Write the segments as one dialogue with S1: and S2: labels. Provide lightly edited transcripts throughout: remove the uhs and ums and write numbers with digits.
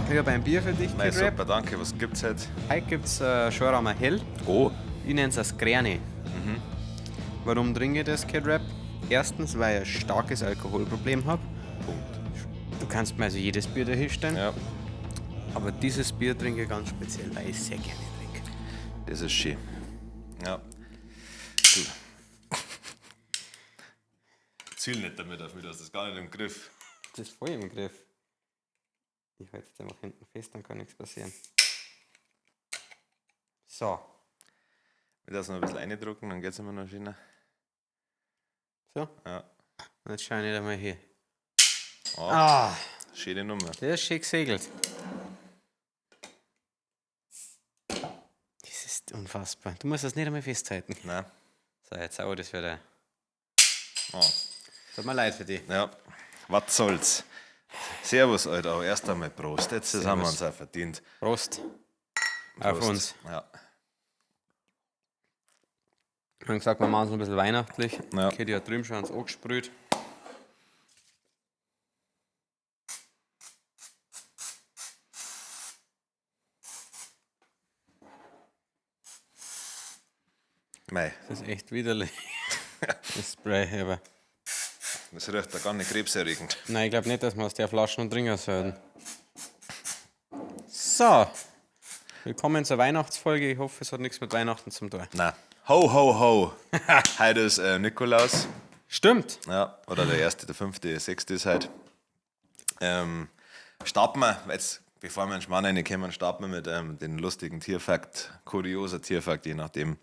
S1: So, ich habe ein Bier für dich,
S2: Mei,
S1: Kid Rap.
S2: super, danke. Was gibt's heute?
S1: Heute gibt es Schorama Hell.
S2: Oh,
S1: Ich nenne es das Gräne. Warum trinke ich das, Kid Rap? Erstens, weil ich ein starkes Alkoholproblem habe.
S2: Punkt.
S1: Du kannst mir also jedes Bier da hinstellen.
S2: Ja,
S1: Aber dieses Bier trinke ich ganz speziell, weil ich es sehr gerne trinke.
S2: das ist schön. Ja. Du. Ziel nicht damit auf mich, du hast das gar nicht im Griff.
S1: Das ist voll im Griff. Ich halte jetzt einfach hinten fest, dann kann nichts passieren. So.
S2: Ich das noch ein bisschen eindrucken, dann geht's immer noch schöner.
S1: So.
S2: Ja.
S1: Und jetzt schau ich nicht einmal hier.
S2: Oh,
S1: Ah,
S2: schöne Nummer.
S1: der ist schön gesegelt. Das ist unfassbar. Du musst das nicht einmal festhalten.
S2: Nein.
S1: So, jetzt auch das wieder.
S2: Oh.
S1: Tut mir leid für dich.
S2: Ja, was soll's. Servus, Alter. Auch erst einmal Prost. Jetzt das haben wir
S1: Servus.
S2: uns auch verdient.
S1: Prost. Auf
S2: Prost.
S1: uns.
S2: Ja.
S1: Wir haben gesagt, wir machen es ein bisschen weihnachtlich.
S2: Ja.
S1: Kitty hat drüben schon ans angesprüht.
S2: Mei,
S1: Das ist echt widerlich. Das Spray, aber.
S2: das riecht da gar nicht krebserregend.
S1: Nein, ich glaube nicht, dass wir aus der Flasche noch trinken sollten. So. Willkommen zur Weihnachtsfolge. Ich hoffe, es hat nichts mit Weihnachten zum tun.
S2: Na. Ho, ho, ho. Heute ist Nikolaus.
S1: Stimmt.
S2: Ja, oder der erste, der fünfte, sechste ist heute. Starten wir, jetzt, bevor wir in den Schmarrn reinkommen, starten wir mit dem lustigen Tierfakt, kurioser Tierfakt, je nachdem.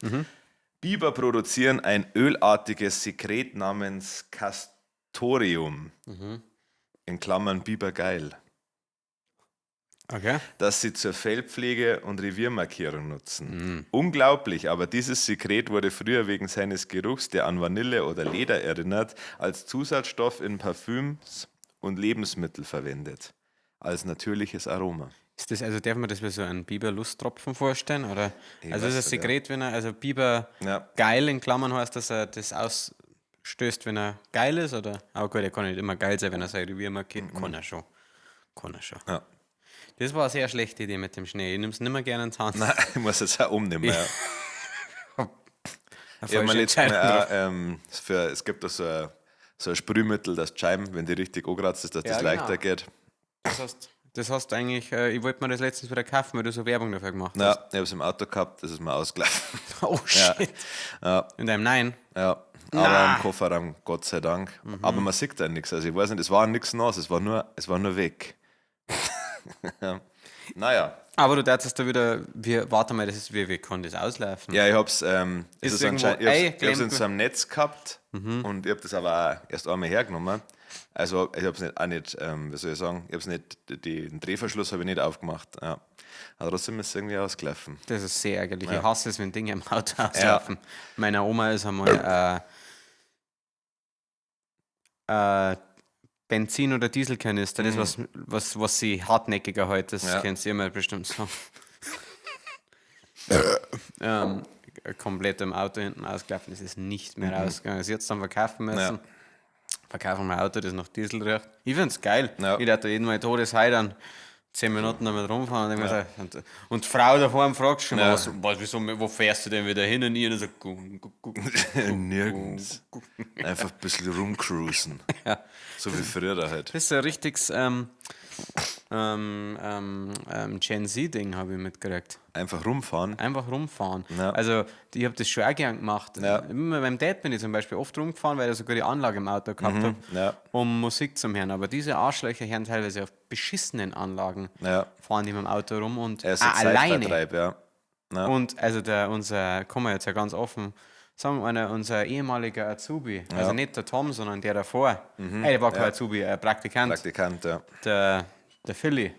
S2: Biber produzieren ein ölartiges Sekret namens Castorium. In Klammern Bibergeil.
S1: Okay.
S2: Das sie zur Fellpflege und Reviermarkierung nutzen. Unglaublich, aber dieses Sekret wurde früher wegen seines Geruchs, der an Vanille oder Leder erinnert, als Zusatzstoff in Parfüms und Lebensmittel verwendet. Als natürliches Aroma.
S1: Ist das, also darf man das wie so einen Biber-Lusttropfen vorstellen? Oder?
S2: Ich
S1: also
S2: weiß
S1: ist ein
S2: nicht, ja.
S1: Sekret, wenn er, also Biber
S2: Ja.
S1: geil in Klammern heißt, dass er das ausstößt, wenn er geil ist, oder? Aber gut, er kann nicht immer geil sein, wenn er sein Revier markiert. Kann er schon. Kann er schon.
S2: Ja.
S1: Das war eine sehr schlechte Idee mit dem Schnee. Ich nehme es nicht mehr gerne in die Hand.
S2: Nein, ich muss jetzt auch umnehmen. Ja.
S1: Eine
S2: Ich hab mir
S1: falsche
S2: letztes Mal
S1: Entscheidung
S2: auch, es gibt da so ein Sprühmittel, das die Scheiben, wenn die richtig angekratzt ist, dass
S1: Ja,
S2: das
S1: genau.
S2: leichter geht.
S1: Das hast du eigentlich, ich wollte mir das letztens wieder kaufen, weil du so Werbung dafür gemacht hast.
S2: Ja, ich habe es im Auto gehabt, das ist mir ausgelaufen.
S1: Oh shit.
S2: Ja.
S1: In deinem Nein.
S2: Ja,
S1: Na.
S2: aber im Kofferraum, Gott sei Dank. Aber man sieht da nichts. Also ich weiß nicht, es war nichts nass, es war nur weg. Ja. Naja,
S1: Aber du darfst da wieder, wir, warte mal, das ist, wie kann das auslaufen?
S2: ja, ich hab's, es
S1: Ist
S2: ist
S1: irgendwo
S2: anscheinend, ich hab's, ich hab's in
S1: eingeklemmt?
S2: so einem Netz gehabt und ich hab das aber auch erst einmal hergenommen. Also ich hab's nicht, auch nicht, wie soll ich sagen, ich hab's nicht, den Drehverschluss habe ich nicht aufgemacht. Ja. Aber trotzdem ist es irgendwie ausgelaufen.
S1: Das ist sehr ärgerlich. Ich hasse es, wenn Dinge im Auto auslaufen. Meiner Oma ist einmal Benzin- oder Dieselkanister, das, was sie hartnäckiger hält, das
S2: Ja.
S1: kennt ihr immer bestimmt so. Komplett im Auto hinten ausgelaufen, das ist nicht mehr rausgegangen. Sie hat es dann verkaufen müssen.
S2: Ja.
S1: Verkaufen mein Auto, das nach Diesel riecht. Ich find's geil.
S2: Ja.
S1: Ich dachte jeden Mal Todesheidern. 10 Minuten damit rumfahren und, denk mir so, und die Frau daheim fragt schon,
S2: Ja.
S1: was, wieso, wo fährst du denn wieder hin? Und ich dann so, gu, gu, gu.
S2: Nirgends. Einfach ein bisschen rumcruisen.
S1: Ja.
S2: So wie früher da halt.
S1: Das ist ein richtiges Gen Z-Ding, habe ich mitgekriegt.
S2: Einfach rumfahren.
S1: Einfach rumfahren.
S2: Ja.
S1: Also, ich habe das schon auch gern gemacht.
S2: Ja.
S1: Immer mit meinem Dad bin ich zum Beispiel oft rumgefahren, weil er sogar die Anlage im Auto gehabt hat,
S2: ja.
S1: um Musik zu hören. Aber diese Arschlöcher hören teilweise auf beschissenen Anlagen,
S2: Ja.
S1: fahren die mit dem Auto rum und
S2: Er ist
S1: auch
S2: ein
S1: alleine.
S2: Zeitvertreib, ja. Ja.
S1: Und also der, unser, kommen wir jetzt ja ganz offen, sagen wir einer, unser ehemaliger Azubi, also nicht der Tom, sondern der davor. Ey, der war kein Azubi, Praktikant,
S2: Praktikant, ja.
S1: der Philly.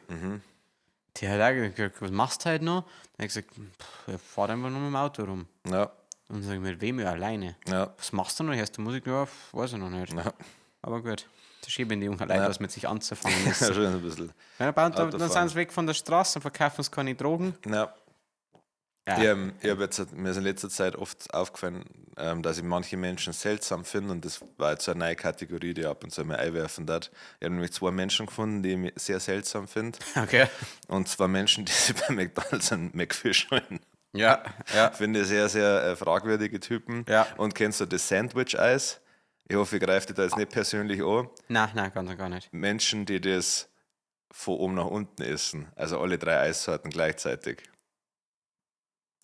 S1: Der hat auch gesagt, was machst du heute noch? Dann hab ich gesagt, pff, ich fahr einfach nur mit dem Auto rum.
S2: Ja,
S1: Und sag ich, mit wem? Ja, alleine.
S2: ja.
S1: Was machst du noch? Hörst du Musik? Ja, pff, weiß ich noch nicht.
S2: Ja.
S1: Aber gut. Das ist eben die jungen Leute, was mit sich anzufangen ist.
S2: Ja, schon ein bisschen.
S1: Ja, dann, dann
S2: Autofahren.
S1: sind sie weg von der Straße und verkaufen uns keine Drogen.
S2: Ja,
S1: Ja.
S2: Ich hab jetzt, mir ist in letzter Zeit oft aufgefallen, dass ich manche Menschen seltsam finde, und das war jetzt so eine neue Kategorie, die ich ab und zu mal einwerfen darf. Ich habe nämlich zwei Menschen gefunden, die ich sehr seltsam finde.
S1: Okay.
S2: Und zwar Menschen, die sich bei McDonald's einen McFish holen.
S1: Ja, ja.
S2: Finde ich sehr, sehr fragwürdige Typen.
S1: Ja.
S2: Und kennst du das Sandwich-Eis? Ich hoffe, ich greife dich da jetzt nicht persönlich an.
S1: Nein, nein, ganz und gar nicht.
S2: Menschen, die das von oben nach unten essen. Also alle drei Eissorten gleichzeitig.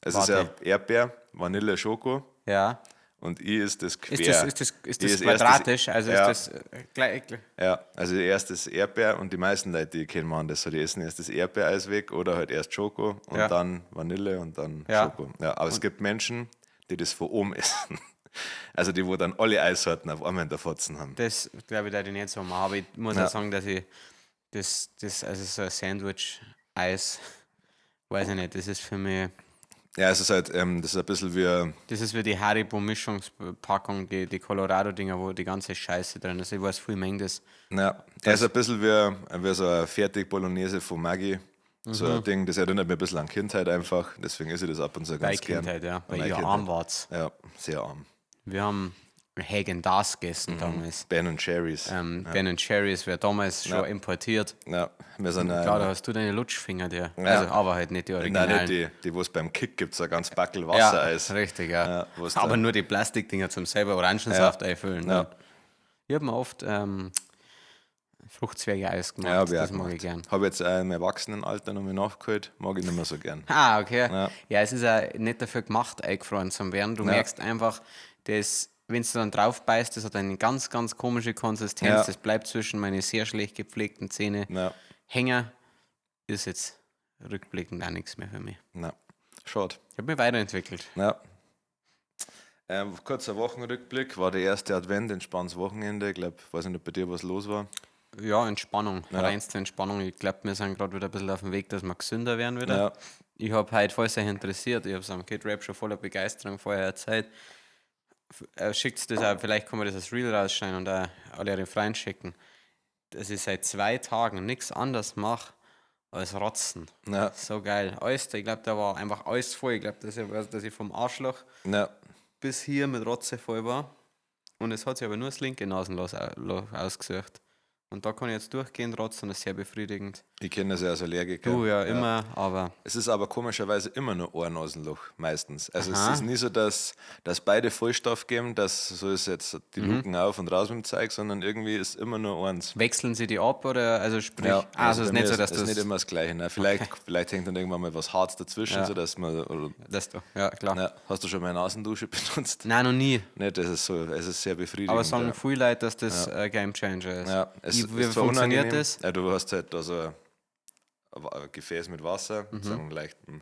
S2: Es ist ja
S1: Warte.
S2: Erdbeer, Vanille, Schoko
S1: Ja.
S2: und ich ist das quer.
S1: Ist das
S2: Ich ist erst
S1: quadratisch? Also
S2: ja.
S1: ist das gleich.
S2: Ja, also erst das Erdbeer und die meisten Leute, die ich kenne, machen das so. Die essen erst das Erdbeereis weg oder halt erst Schoko und
S1: Ja.
S2: dann Vanille und dann
S1: Ja.
S2: Schoko. Ja, aber es gibt Menschen, die das von oben essen. Also die, wo dann alle Eissorten auf einmal in der Fotzen haben.
S1: Das glaube ich, da ich nicht so machen. Aber ich muss
S2: Ja.
S1: auch sagen, dass ich das, also so ein Sandwich-Eis, weiß ich nicht, das ist für mich,
S2: Ja, es ist halt, das ist ein bisschen wie,
S1: das ist wie die Haribo-Mischungspackung, die Colorado-Dinger, wo die ganze Scheiße drin ist. Ich weiß, viel Menge das.
S2: ja, es ist ein bisschen wie so eine Fertig-Bolognese von Maggi. So
S1: Mhm.
S2: ein Ding, das erinnert mich ein bisschen an Kindheit einfach. Deswegen esse ich das ab und zu
S1: Bei
S2: ganz gern.
S1: Kindheit, ja.
S2: An
S1: Bei
S2: meine
S1: ihr
S2: Kindheit.
S1: arm war's.
S2: Ja, sehr arm.
S1: Wir haben Häagen-Dazs gegessen damals.
S2: Ben Jerry's.
S1: Ben Jerry's wäre damals schon importiert.
S2: Ja, wir sind
S1: Klar, da hast du deine Lutschfinger dir. Also, aber halt nicht die
S2: Nein,
S1: originalen.
S2: nicht die, die wo es beim Kick gibt, so ein ganz Backel
S1: Ja,
S2: Wassereis.
S1: richtig, ja.
S2: Ja, wo's
S1: aber
S2: da-
S1: nur die Plastikdinger zum selber Orangensaft einfüllen.
S2: Ja.
S1: Ne? Ich habe mir oft Fruchtzwerge-Eis gemacht.
S2: Ja, hab ich
S1: das
S2: auch
S1: mag ich
S2: gemacht.
S1: gern.
S2: Habe jetzt auch im Erwachsenenalter noch mal nachgeholt, mag ich nicht mehr so gern.
S1: Ah, okay.
S2: Ja.
S1: Ja, es ist ja nicht dafür gemacht, eingefroren zu werden. Du merkst einfach, dass, wenn du dann drauf beißt, das hat eine ganz, ganz komische Konsistenz.
S2: Ja.
S1: Das bleibt zwischen meine sehr schlecht gepflegten Zähne
S2: Ja,
S1: hängen. Ist jetzt rückblickend auch nichts mehr für mich.
S2: na, schade.
S1: Ich habe mich weiterentwickelt.
S2: Ja. Kurzer Wochenrückblick, war der erste Advent, entspanntes Wochenende. Ich glaube, weiß nicht, ob bei dir was los war.
S1: Ja, Entspannung, reinste Entspannung. Ich glaube, wir sind gerade wieder ein bisschen auf dem Weg, dass wir gesünder werden wieder.
S2: Ja.
S1: Ich habe heute, falls euch interessiert, ich habe es am Kid Rap schon voller Begeisterung vorher erzählt. Schickt das auch, vielleicht kann man das als Reel rausschneiden und auch alle ihre Freunde schicken. Dass ich seit 2 Tagen nichts anderes mache als Rotzen.
S2: Ja.
S1: So geil. Alles, ich glaube, da war einfach alles voll. Ich glaube, dass ich vom Arschloch
S2: Ja,
S1: bis hier mit Rotze voll war. Und es hat sich aber nur das linke Nasenloch ausgesucht. Und da kann ich jetzt durchgehend rotzen, das ist sehr befriedigend.
S2: ich kenne das ja als Allergiker.
S1: Du ja, immer, aber
S2: Es ist aber komischerweise immer nur ein Nasenloch, meistens. Also
S1: Aha.
S2: es ist nie so, dass beide Vollstoff geben, dass so ist jetzt die
S1: Mhm.
S2: Luken auf und raus mit dem Zeug, sondern irgendwie ist immer nur eins.
S1: wechseln sie die ab oder also sprich, also es
S2: bei
S1: ist nicht
S2: mir
S1: so, dass
S2: ist
S1: das
S2: nicht immer das Gleiche. Ne? Vielleicht hängt dann irgendwann mal was Hartes dazwischen,
S1: Ja.
S2: so dass man. Oder,
S1: das du, ja klar.
S2: ja, hast du schon mal eine Nasendusche benutzt?
S1: Nein, noch nie.
S2: Ne, das ist so, es ist sehr befriedigend.
S1: Aber sagen
S2: ja.
S1: viele Leute, dass das ein Game Changer ist.
S2: Ja, es
S1: wie
S2: ist zwar
S1: funktioniert
S2: unangenehm.
S1: das?
S2: Ja, du hast halt da so ein Gefäß mit Wasser, so einen leichten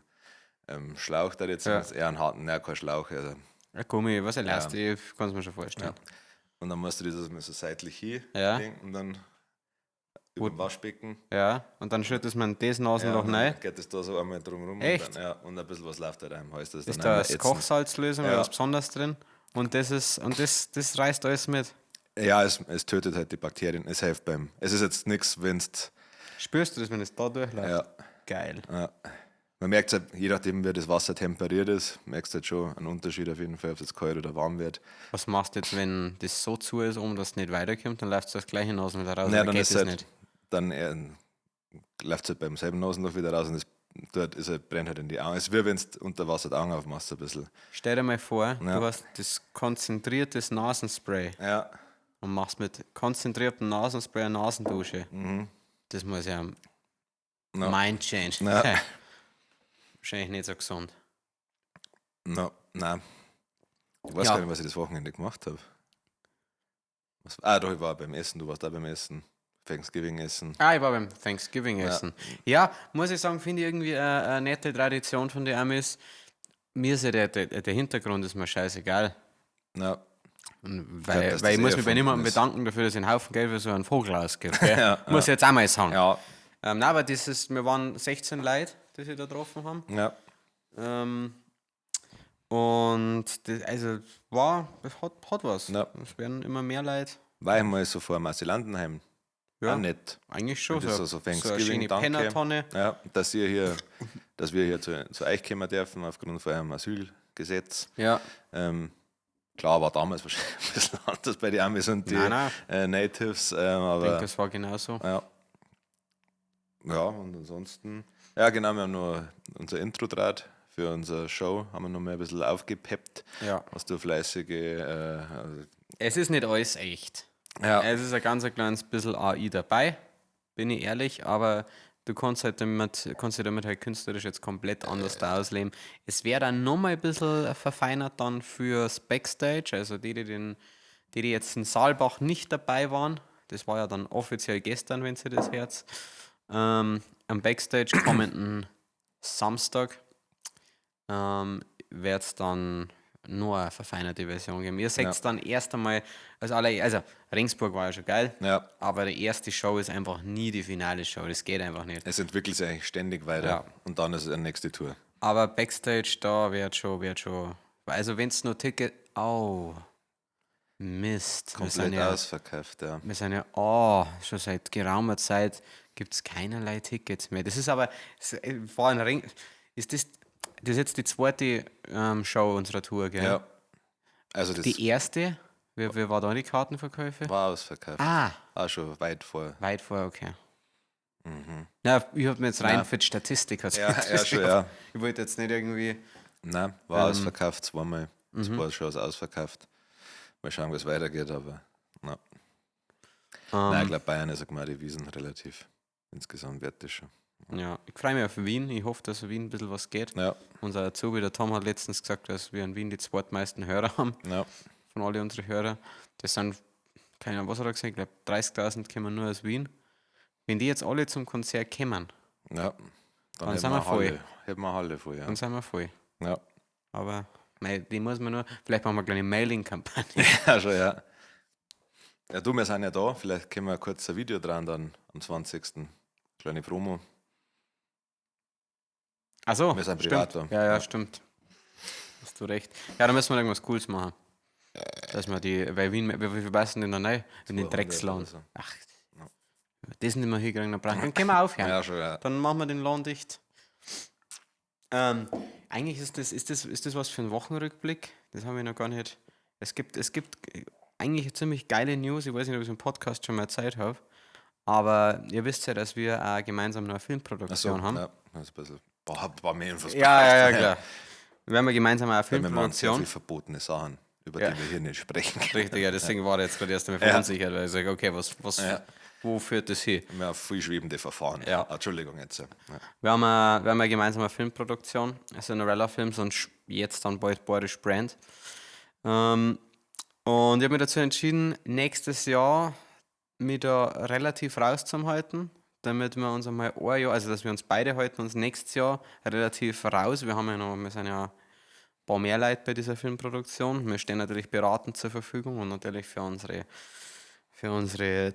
S2: Schlauch da jetzt,
S1: Mhm. Ja.
S2: eher einen harten, nein, kein Schlauch. Also.
S1: Ein Gummi, was Elastik, ich kann es mir schon vorstellen.
S2: Und dann musst du das mal so seitlich hin
S1: Ja.
S2: und dann über dem Waschbecken.
S1: Ja. Und dann schüttet man das Nasenloch
S2: und dann
S1: rein.
S2: geht das da so einmal drum rum.
S1: Echt?
S2: Und, dann, ja, und ein bisschen was läuft halt einem Hals. Das
S1: Ist
S2: dann
S1: da
S2: einmal
S1: das
S2: ätzend.
S1: Kochsalzlösung oder
S2: Ja.
S1: was Besonderes drin? Und das ist, und das reißt alles mit.
S2: Ja, es tötet halt die Bakterien. Es hilft beim. Es ist jetzt nichts, wenn es.
S1: Spürst du das, wenn es da durchläuft?
S2: Ja,
S1: Geil.
S2: ja. Man merkt halt, je nachdem, wie das Wasser temperiert ist, merkst du halt schon einen Unterschied auf jeden Fall, ob es jetzt kalt oder warm wird.
S1: Was machst du jetzt, wenn das so zu ist, um dass es nicht weiterkommt, dann läuft das gleiche Nasen wieder raus.
S2: Naja,
S1: oder
S2: dann
S1: geht
S2: ist
S1: das
S2: halt,
S1: nicht?
S2: dann läuft es halt beim selben Nasenloch wieder raus und es dort ist halt, brennt halt in die Augen. Es ist wie wenn du unter Wasser die Augen aufmachst, ein bisschen.
S1: Stell dir mal vor,
S2: Ja.
S1: du hast das konzentriertes Nasenspray
S2: Ja,
S1: und machst mit konzentriertem Nasenspray eine Nasendusche. Das muss ja
S2: No.
S1: Mind Change.
S2: Ja.
S1: Wahrscheinlich nicht so gesund.
S2: No, nein. Ich weiß
S1: Ja.
S2: gar nicht, was ich das Wochenende gemacht habe. Doch, ich war beim Essen, du warst da beim Essen. Thanksgiving essen.
S1: Ah, ich war beim Thanksgiving essen. Ja, muss ich sagen, finde ich irgendwie eine nette Tradition von den Amis. Mir ist ja der Hintergrund ist mir scheißegal.
S2: Ja,
S1: Und
S2: glaub,
S1: Weil,
S2: dass
S1: weil
S2: das
S1: ich muss
S2: eh
S1: mich bei
S2: erfunden
S1: niemandem
S2: ist.
S1: bedanken dafür, dass ich einen Haufen Geld für so einen Vogel ausgebe. Gell?
S2: Ja,
S1: muss ich jetzt auch mal sagen.
S2: ja,
S1: Nein, aber das ist, wir waren 16 Leute, die sich da getroffen haben.
S2: ja.
S1: Und das, also war, das hat was.
S2: Ja.
S1: Es werden immer mehr Leute.
S2: War ich mal so vor dem Asylantenheim.
S1: Ja.
S2: Auch nett.
S1: Eigentlich schon.
S2: Das ist so
S1: so eine
S2: Thanksgiving,
S1: schöne
S2: danke.
S1: Pennertonne.
S2: Ja, dass ihr hier dass wir hier zu euch kommen dürfen, aufgrund von einem Asylgesetz.
S1: Ja.
S2: Klar, war damals wahrscheinlich ein bisschen anders bei den Amis und die
S1: Nein, nein.
S2: Natives.
S1: Ich
S2: Aber
S1: denke, das war genauso.
S2: Ja. Ja, und ansonsten, ja genau, wir haben noch unser Intro draht für unsere Show, haben wir noch mal ein bisschen aufgepeppt,
S1: Ja.
S2: was du fleißige, also
S1: Es ist nicht alles echt.
S2: ja.
S1: Es ist ein ganz ein kleines bisschen AI dabei, bin ich ehrlich, aber du kannst halt damit, kannst dich damit halt künstlerisch jetzt komplett anders da ausleben. Es wäre dann nochmal ein bisschen verfeinert dann fürs Backstage, also die jetzt in Saalbach nicht dabei waren, das war ja dann offiziell gestern, wenn sie das hört, am Backstage kommenden Samstag wird es dann nur eine verfeinerte Version geben. Ihr seht es dann erst einmal, als alle, also Regensburg war ja schon geil,
S2: Ja.
S1: aber die erste Show ist einfach nie die finale Show, das geht einfach nicht.
S2: Es entwickelt sich eigentlich ständig weiter
S1: Ja.
S2: und dann ist es die nächste Tour.
S1: Aber Backstage, da wird schon, also wenn es nur Ticket, au, Mist. Wir sind
S2: Komplett
S1: ja,
S2: ausverkauft, ja.
S1: wir sind ja, oh, schon seit geraumer Zeit gibt es keinerlei Tickets mehr. Das ist aber, es war ein Ring, ist das, das ist jetzt die zweite Show unserer Tour, gell?
S2: Ja. Also das
S1: Die erste, wie war da die Kartenverkäufe?
S2: war ausverkauft.
S1: Ah,
S2: Auch schon weit vor.
S1: weit vorher, okay. Na, ich hab mir jetzt rein für die Statistik. hat's
S2: Ja,
S1: mich
S2: ja, schon,
S1: interessiert.
S2: ja.
S1: Ich wollte jetzt nicht irgendwie.
S2: Nein, war ausverkauft, zweimal. Zwei Shows ausverkauft. Mal schauen, wie es weitergeht, aber na. Nein, ich glaube, Bayern ist auch die Wiesen relativ insgesamt wird das schon.
S1: Ja, ich freue mich auf Wien. Ich hoffe, dass in Wien ein bisschen was geht.
S2: Ja,
S1: Unser Azubi, der Tom, hat letztens gesagt, dass wir in Wien die zweitmeisten Hörer haben,
S2: ja,
S1: von all unseren Hörer. Das sind, keine Ahnung, was hat er gesagt? Ich glaube, 30.000 kommen nur aus Wien. Wenn die jetzt alle zum Konzert kommen,
S2: ja. Dann,
S1: Dann sind
S2: hätten
S1: wir voll.
S2: Halle, hätten wir Halle voll, ja.
S1: dann sind wir voll.
S2: Ja,
S1: Aber mei, die muss man nur, vielleicht machen wir eine kleine Mailing-Kampagne.
S2: ja schon, ja. Ja, du, wir sind ja da. Vielleicht können wir kurz ein Video dran dann am 20. Kleine Promo.
S1: Ach so,
S2: Wir sind
S1: stimmt.
S2: privat da.
S1: Ja, ja, stimmt. Hast du recht. Ja, da müssen wir irgendwas Cooles machen. Dass wir die, weil Wien, wie viel passen denn da rein? In den
S2: 200
S1: Drecksladen.
S2: oder so.
S1: Ach, das nicht mehr hinkriegen, dann brauchen dann können wir aufhören.
S2: Ja, schon, ja.
S1: Dann machen wir den Laden dicht. Eigentlich ist das was für ein Wochenrückblick? Das haben wir noch gar nicht. Es gibt eigentlich ziemlich geile News. Ich weiß nicht, ob ich es im Podcast schon mal erzählt habe. Aber ihr wisst ja, dass wir auch gemeinsam noch eine
S2: Ach so,
S1: Filmproduktion haben.
S2: ja, das ist ein bisschen. Boah, hab ein paar mehr Infos
S1: Ja, ja, ja,
S2: gebraucht.
S1: klar. Wir haben ja gemeinsam auch eine
S2: Weil wir machen sehr
S1: Filmproduktion.
S2: viel verbotene Sachen, über
S1: Ja.
S2: die wir hier nicht sprechen können.
S1: Richtig, ja, deswegen war ich jetzt gerade erst einmal verunsichert, weil ich sage, okay,
S2: Ja.
S1: wo führt das hin?
S2: Wir haben viel schwebende Verfahren.
S1: Ja.
S2: Ah, Entschuldigung jetzt. Ja.
S1: Wir haben eine gemeinsame Filmproduktion, Cinderella Films und jetzt dann bald Bayerisch Brand. Und ich habe mich dazu entschieden, nächstes Jahr mich da relativ rauszuhalten, damit wir uns einmal ein Jahr, also dass wir uns beide halten uns nächstes Jahr relativ raus. Wir haben ja noch, wir sind ja ein paar mehr Leute bei dieser Filmproduktion. Wir stehen natürlich beratend zur Verfügung und natürlich für unsere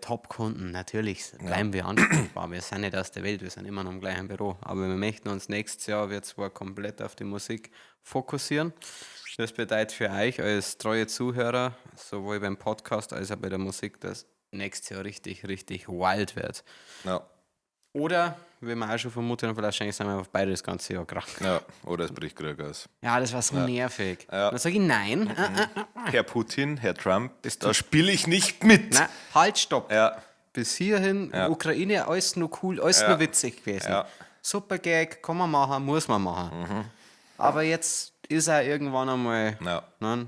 S1: Top-Kunden, natürlich bleiben wir ansprechbar. Wir sind nicht aus der Welt, wir sind immer noch im gleichen Büro. Aber wir möchten uns nächstes Jahr, wir zwar komplett auf die Musik fokussieren. Das bedeutet für euch als treue Zuhörer, sowohl beim Podcast als auch bei der Musik, dass nächstes Jahr richtig, richtig wild wird.
S2: Ja.
S1: Oder, wie wir auch schon vermutet haben, wahrscheinlich sind wir einfach beide das ganze Jahr krank.
S2: Ja. Oder es bricht Krieg aus.
S1: Ja, das war so nervig.
S2: Ja.
S1: Dann sage ich nein.
S2: Herr Putin, Herr Trump, da spiele ich nicht mit.
S1: Nein, halt, stopp.
S2: Ja.
S1: Bis hierhin, Ukraine, alles nur cool, alles nur witzig gewesen.
S2: Ja.
S1: Super Gag, kann man machen, muss man machen. Aber jetzt ist er irgendwann einmal.
S2: Ja.
S1: Ne?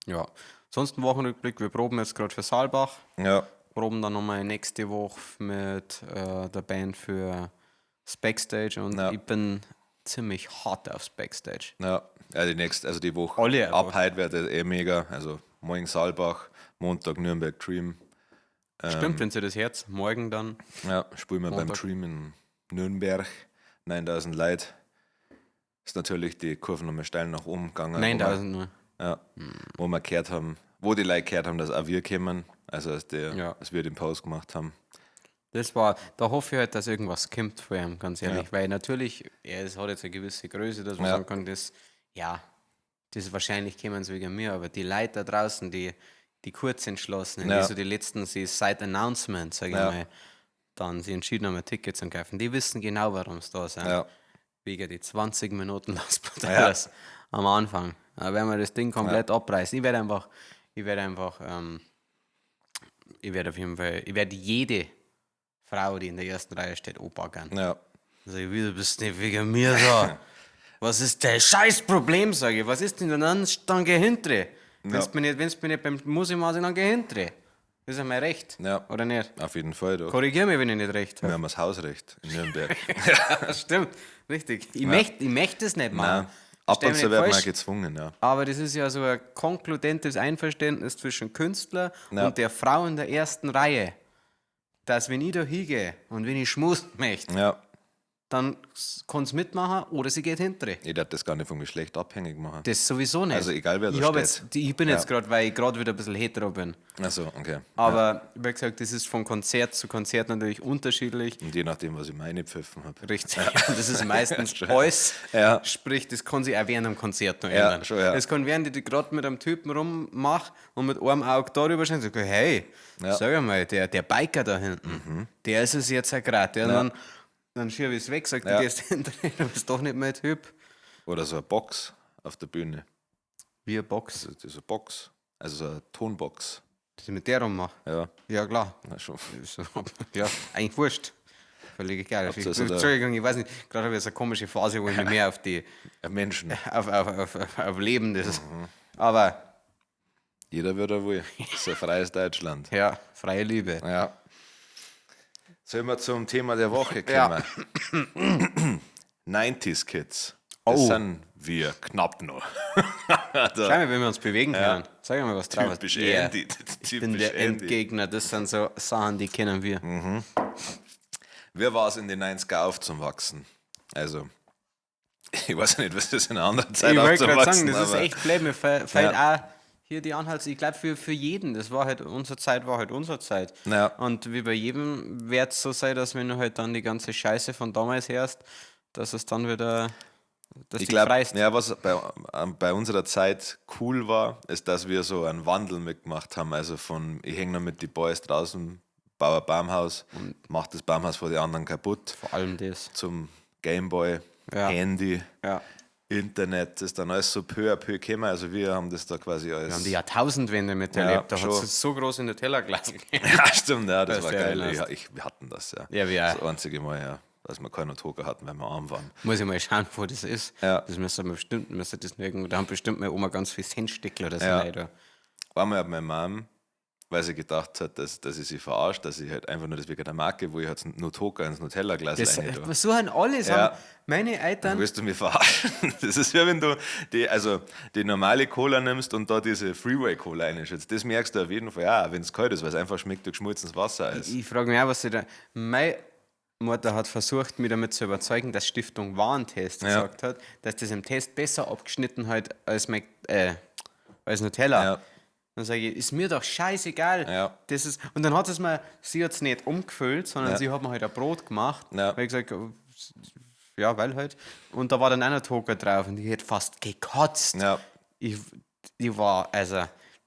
S1: Ja. Sonst ein Wochenrückblick, wir proben jetzt gerade für Saalbach,
S2: Ja.
S1: proben dann nochmal nächste Woche mit der Band für das Backstage und
S2: Ja.
S1: ich bin ziemlich hot aufs Backstage.
S2: Ja. Ja, die nächste, also die Woche.
S1: Alle
S2: Ab
S1: einfach.
S2: heute wird es eh mega. Also morgen Saalbach, Montag Nürnberg Dream.
S1: Stimmt, wenn sie das Herz, morgen dann.
S2: Ja, spielen wir beim
S1: Montag.
S2: Dream in Nürnberg. 9000 Leute. Ist natürlich die Kurve nochmal steil nach oben gegangen.
S1: 9000 nur.
S2: Ja, wo wir gehört haben, wo die Leute gehört haben, dass auch wir kommen, also als,
S1: Ja.
S2: als wir den Post gemacht haben.
S1: Das war, da hoffe ich halt, dass irgendwas kommt vor ihm, ganz ehrlich.
S2: Ja.
S1: Weil natürlich, ja, es hat jetzt eine gewisse Größe, dass man
S2: Ja.
S1: sagen kann, das, ja, das wahrscheinlich kommen sie wegen mir, aber die Leute da draußen, die Kurzentschlossenen,
S2: Ja.
S1: die so die letzten, sie seit Announcement, sag ich
S2: Ja.
S1: mal, dann sie entschieden haben, ein Ticket zu kaufen, die wissen genau, warum sie da sind.
S2: Ja.
S1: Wegen die 20 Minuten Las Panteras am Anfang. Da werden wir das Ding komplett abreißen. Ich werde einfach, ich werde einfach, ich werde auf jeden Fall, ich werde jede Frau, die in der ersten Reihe steht, anpacken.
S2: Ja.
S1: Sag ich, wie, du bist nicht wegen mir da. Was ist dein Scheißproblem, sag ich. Was ist denn dann? Dann geh hinter. Wenn's mir nicht, wenn's mir nicht beim Musik machst, dann geh hinter. Das ist ja mein Recht.
S2: Ja.
S1: Oder nicht?
S2: Auf jeden Fall, doch.
S1: Korrigier mich, wenn ich nicht recht
S2: Wir
S1: habe.
S2: haben das Hausrecht in Nürnberg.
S1: Das stimmt. Richtig. Ich möchte es nicht machen.
S2: Nein. Ab
S1: Versteh
S2: und
S1: mich
S2: zu
S1: nicht
S2: wird man
S1: falsch.
S2: gezwungen, ja.
S1: Aber das ist ja so ein konkludentes Einverständnis zwischen Künstler
S2: Ja.
S1: und der Frau in der ersten Reihe. Dass wenn ich da hingehe und wenn ich schmusen möchte,
S2: Ja.
S1: dann kann sie mitmachen oder sie geht hinter.
S2: Ich darf das gar nicht vom Geschlecht abhängig machen.
S1: Das sowieso nicht.
S2: Also egal, wer da
S1: ich hab
S2: steht.
S1: Jetzt, ich bin jetzt gerade, weil ich gerade wieder ein bisschen hetero bin.
S2: Achso, okay.
S1: Aber wie gesagt, das ist von Konzert zu Konzert natürlich unterschiedlich.
S2: Und je nachdem, was ich meine pfiffen habe.
S1: Richtig. Und das ist meistens alles.
S2: Ja.
S1: Sprich, das kann sich auch während dem Konzert noch
S2: Ja,
S1: ändern.
S2: schon, ja.
S1: Das kann während ich gerade mit einem Typen rummache und mit einem Auge darüber schaue und sage, hey,
S2: Ja. Mhm.
S1: sag einmal, der Biker da hinten, der ist es jetzt ja gerade. Ja. Und dann schiebe ich es weg, sag,
S2: Ja.
S1: du gehst hinter, du bist doch nicht mein Typ.
S2: Oder so eine Box auf der Bühne.
S1: Wie eine Box,
S2: Also so eine Box. Also so eine Tonbox.
S1: dass ich mit der rummache.
S2: Ja,
S1: Ja, klar.
S2: na schon.
S1: So, ja, eigentlich wurscht. Völlig egal. Ich,
S2: das oder-
S1: Entschuldigung, ich weiß nicht, gerade habe ich so eine komische Phase, wo ich mich mehr auf die
S2: Menschen.
S1: auf Leben das. Aber
S2: Jeder wird er wohl. Das ist ein freies Deutschland.
S1: ja, freie Liebe.
S2: Ja. Sollen wir zum Thema der Woche
S1: Ja.
S2: kommen? 90s Kids. Das
S1: Oh.
S2: sind wir knapp noch.
S1: Schau mal, wenn wir uns bewegen können. Sag mal, was drauf ist.
S2: Typisch
S1: Yeah.
S2: Andy.
S1: Ich bin
S2: Typisch
S1: der
S2: Andy.
S1: Endgegner. Das sind so Sachen, die kennen wir.
S2: Wer war es in den 90er aufzuwachsen? Also, ich weiß nicht, was das in einer anderen Zeit
S1: Ich wollte gerade
S2: aufzuwachsen
S1: sagen, das ist
S2: aber
S1: echt blöd. Mir fällt auch hier die Anhalts, ich glaube für jeden, das war halt unsere Zeit, war halt unsere Zeit.
S2: Ja.
S1: Und wie bei jedem wird es so sein, dass wenn du halt dann die ganze Scheiße von damals hörst, dass es dann wieder, dass
S2: Ich
S1: dich
S2: glaube,
S1: freist.
S2: ja, was bei unserer Zeit cool war, ist, dass wir so einen Wandel mitgemacht haben. Also von, ich hänge noch mit den Boys draußen, baue ein Baumhaus, mach das Baumhaus vor die anderen kaputt,
S1: Vor allem das.
S2: zum Gameboy,
S1: Ja.
S2: Handy,
S1: Ja.
S2: Internet, das ist dann alles so peu à peu gekommen. Also wir haben das da quasi alles.
S1: Wir haben die Jahrtausendwende miterlebt.
S2: Ja,
S1: da hat
S2: schon.
S1: es so groß in Nutella-Glas gegeben.
S2: Ja, stimmt, ja, das
S1: Weißt
S2: war
S1: du,
S2: geil.
S1: erinnerst.
S2: Ja, wir hatten das, ja.
S1: Ja, wir
S2: Das
S1: auch.
S2: einzige Mal, ja, dass wir keinen Toker hatten, weil wir arm waren.
S1: Muss ich mal schauen, wo das ist.
S2: Ja.
S1: Das müsste man bestimmt, müsste das noch irgendwo, da haben bestimmt meine Oma ganz viel Centstickel oder so.
S2: Ja.
S1: rein da.
S2: Einmal hat meine Mom, weil sie gedacht hat, dass ich sie verarscht, dass ich halt einfach nur das wegen der Marke, wo ich halt nur Toker ins Nutella-Glas
S1: Das
S2: rein tue.
S1: so haben alle,
S2: Ja.
S1: haben meine Eltern.
S2: Willst du mich verarschen? Das ist ja, wenn du die normale Cola nimmst und da diese Freeway-Cola reinschützt. Das merkst du auf jeden Fall auch, wenn es kalt ist, weil es einfach schmeckt wie geschmolzenes Wasser ist.
S1: Ich frage mich auch, was sie da. Meine Mutter hat versucht, mich damit zu überzeugen, dass Stiftung Warentest
S2: Ja.
S1: gesagt hat, dass das im Test besser abgeschnitten hat als, als Nutella.
S2: Ja.
S1: Dann sage ich, ist mir doch scheißegal.
S2: Ja.
S1: Das ist, und dann hat es mir, sie hat es nicht umgefüllt, sondern
S2: Ja.
S1: sie hat mir halt ein Brot gemacht.
S2: Ja.
S1: Weil ich gesagt habe, ja, weil halt. Und da war dann auch noch Toker drauf und ich hätte fast gekotzt.
S2: Ja.
S1: Ich war, also,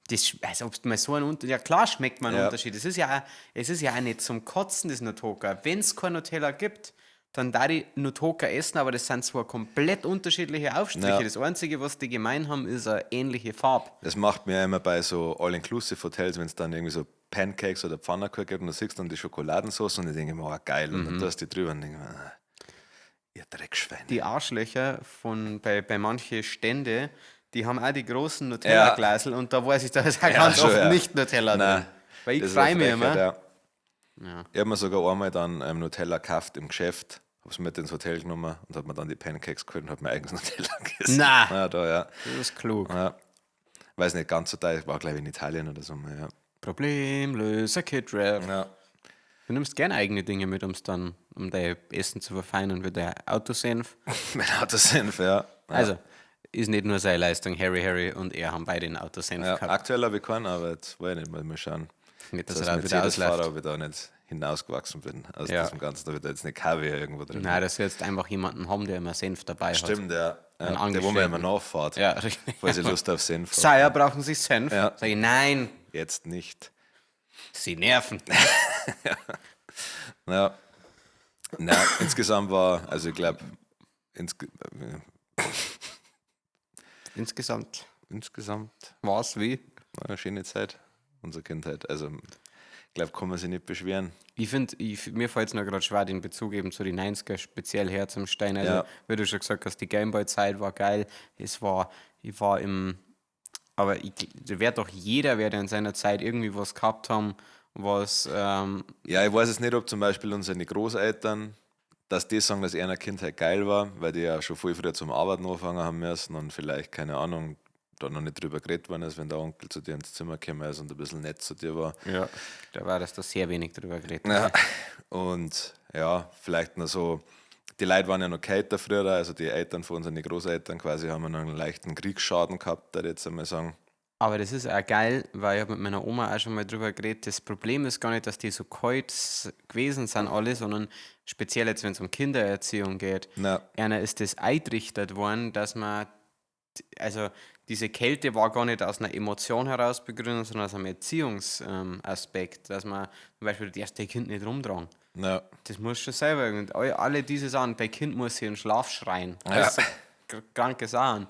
S1: das, also ob mal so ein Unterschied, ja klar schmeckt man einen
S2: Ja.
S1: Unterschied. Es ist ja, es ist ja auch nicht zum Kotzen, das Nutoka. Wenn es kein Nutella gibt, dann darf ich Nutoka essen, aber das sind zwar komplett unterschiedliche Aufstriche.
S2: Ja.
S1: Das Einzige, was die gemein haben, ist eine ähnliche Farbe.
S2: Das macht mir immer bei so All-Inclusive-Hotels, wenn es dann irgendwie so Pancakes oder Pfannkuchen gibt und du siehst dann die Schokoladensauce und ich denke mir, oh, geil. Und dann tust du die drüber und denke mir, ah, ihr Dreckschweine.
S1: Die Arschlöcher von, bei manchen Stände, die haben auch die großen Nutella-Glasel und da weiß ich, da ist auch ganz
S2: schon,
S1: oft
S2: ja.
S1: nicht Nutella
S2: Nein,
S1: drin. Weil ich
S2: das ist
S1: freue
S2: eine
S1: mich
S2: Frechheit,
S1: immer.
S2: Ja. Ich habe mir sogar einmal dann Nutella gekauft im Geschäft, habe es mit ins Hotel genommen und habe mir dann die Pancakes geholt und habe mir eigenes Nutella gegessen.
S1: Na.
S2: Ja, da, ja.
S1: Das ist klug.
S2: Ja. Weiß nicht ganz so teuer, war glaube ich in Italien oder so. mal, Ja.
S1: Problemlöser Kid Rap.
S2: Ja.
S1: Du nimmst gerne eigene Dinge mit, um's dann, um dein Essen zu verfeinern, wie der Autosenf.
S2: Mein Autosenf, ja. Ja.
S1: Also, ist nicht nur seine Leistung. Harry, Harry und er haben beide einen Autosenf
S2: Ja,
S1: gehabt.
S2: aktuell habe ich keinen, aber jetzt weiß ich nicht, mal schauen.
S1: Nicht, dass
S2: Dass
S1: er
S2: als
S1: da wieder
S2: Mercedes-Fahrer,
S1: ausläuft.
S2: ob ich da nicht hinausgewachsen bin aus
S1: Ja.
S2: diesem Ganzen, ob ich da jetzt eine Kaviar irgendwo drin
S1: Nein, dass wir jetzt einfach jemanden haben, der immer Senf dabei hat.
S2: Stimmt, ja. Ja,
S1: Einen
S2: der, wo man
S1: Angestellten.
S2: immer nachfährt,
S1: Ja, richtig.
S2: weil sie Lust auf Senf hat.
S1: Sire, brauchen Sie Senf?
S2: Ja.
S1: Sag ich, nein,
S2: Jetzt nicht.
S1: Sie nerven.
S2: Ja. Na, insgesamt war, also ich glaube,
S1: Insgesamt
S2: insgesamt
S1: war es wie?
S2: War eine schöne Zeit, unsere Kindheit. Also, ich glaube, kann man sich nicht beschweren.
S1: Ich finde, mir fällt es nur gerade schwer, den Bezug eben zu den 90er speziell herzustellen. Also, wie du schon gesagt hast, die Gameboy-Zeit war geil. Es war, ich war im, aber ich, da wird doch jeder, wer in seiner Zeit irgendwie was gehabt haben, was,
S2: Ja, ich weiß es nicht, ob zum Beispiel unsere Großeltern, dass die sagen, dass ihre Kindheit geil war, weil die ja schon viel früher zum Arbeiten angefangen haben müssen und vielleicht, keine Ahnung, da noch nicht drüber geredet worden ist, wenn der Onkel zu dir ins Zimmer gekommen ist und ein bisschen nett zu dir war.
S1: Ja, da war das da sehr wenig drüber geredet.
S2: Ja. Und ja, vielleicht noch so, die Leute waren ja noch kälter früher, also die Eltern von unseren Großeltern quasi haben ja noch einen leichten Kriegsschaden gehabt, da jetzt einmal sagen.
S1: Aber das ist auch geil, weil ich hab mit meiner Oma auch schon mal drüber geredet. Das Problem ist gar nicht, dass die so kalt gewesen sind alle, sondern speziell jetzt, wenn es um Kindererziehung geht.
S2: Ja.
S1: Einer ist das eintrichtert worden, dass man, also diese Kälte war gar nicht aus einer Emotion heraus begründet, sondern aus einem Erziehungsaspekt, dass man zum Beispiel, du darfst dein Kind nicht rumtragen.
S2: Ja.
S1: Das muss schon selber. Und alle diese Sachen, dein Kind muss sich in den Schlaf schreien.
S2: Ja.
S1: Das sind kranke Sachen.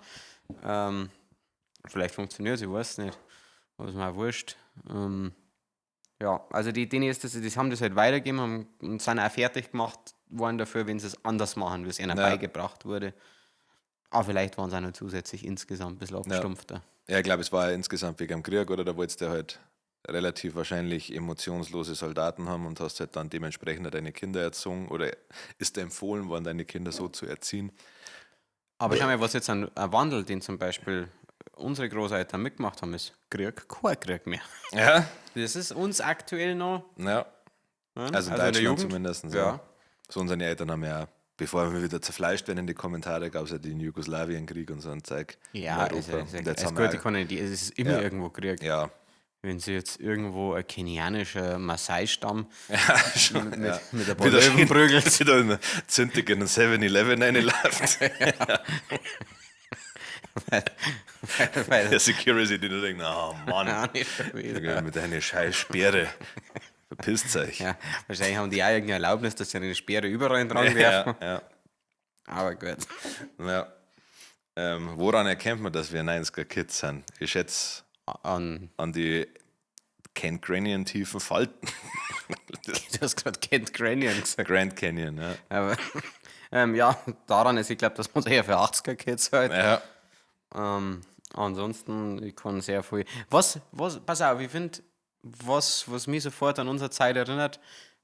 S1: Vielleicht funktioniert es, ich weiß nicht. Aber ist mir auch wurscht. Ja, also die, denen ist das, die haben das halt weitergegeben und sind auch fertig gemacht worden dafür, wenn sie es anders machen, wie es ihnen beigebracht wurde. Aber vielleicht waren sie auch noch zusätzlich insgesamt ein bisschen abgestumpfter.
S2: Ja, ich glaube, es war ja insgesamt wegen dem Krieg, oder? Da wolltest du halt relativ wahrscheinlich emotionslose Soldaten haben und hast halt dann dementsprechend deine Kinder erzogen oder ist dir empfohlen worden, deine Kinder so zu erziehen.
S1: Aber schau mal, was jetzt an Wandel, den zum Beispiel unsere Großeltern mitgemacht haben, ist Krieg, kein Krieg mehr.
S2: Ja.
S1: Das ist uns aktuell noch.
S2: Ja.
S1: Ne?
S2: Also in
S1: Also in der
S2: Deutschland
S1: Jugend.
S2: zumindest.
S1: Ja.
S2: Ja. So unsere Eltern haben ja, bevor wir wieder zerfleischt werden in die Kommentare, gab es ja den Jugoslawienkrieg und so ein Zeug.
S1: Ja,
S2: in
S1: also,
S2: Europa.
S1: also,
S2: Und jetzt
S1: also
S2: haben wir
S1: gut, ich
S2: auch-
S1: kann nicht, es ist immer irgendwo Krieg.
S2: Ja.
S1: Wenn sie jetzt irgendwo ein kenianischer Maasai-Stamm
S2: Ja, schon, ja.
S1: mit ein paar
S2: Wieder
S1: Löwen
S2: schön-
S1: prügelt.
S2: Wieder in zündig in den 7-Eleven reinläuft.
S1: weil,
S2: Der Security, die nur denken, oh Mann,
S1: Ja, nicht schon wieder.
S2: mit deiner scheiß Speere. Verpisst euch.
S1: Ja, wahrscheinlich haben die auch irgendeine Erlaubnis, dass sie eine Speere überall dran werfen.
S2: Ja,
S1: Aber gut.
S2: ja. Woran erkennt man, dass wir 90er Kids sind? Ich schätze
S1: An,
S2: an die Kent Canyon tiefen Falten.
S1: du hast gerade Kent Canyon gesagt.
S2: Grand Canyon, ja.
S1: Aber, ja, daran ist, ich glaube, dass man eher für 80er Kids halt.
S2: Ja,
S1: Ansonsten, ich kann sehr viel. Was, pass auf, ich finde, was mich sofort an unsere Zeit erinnert,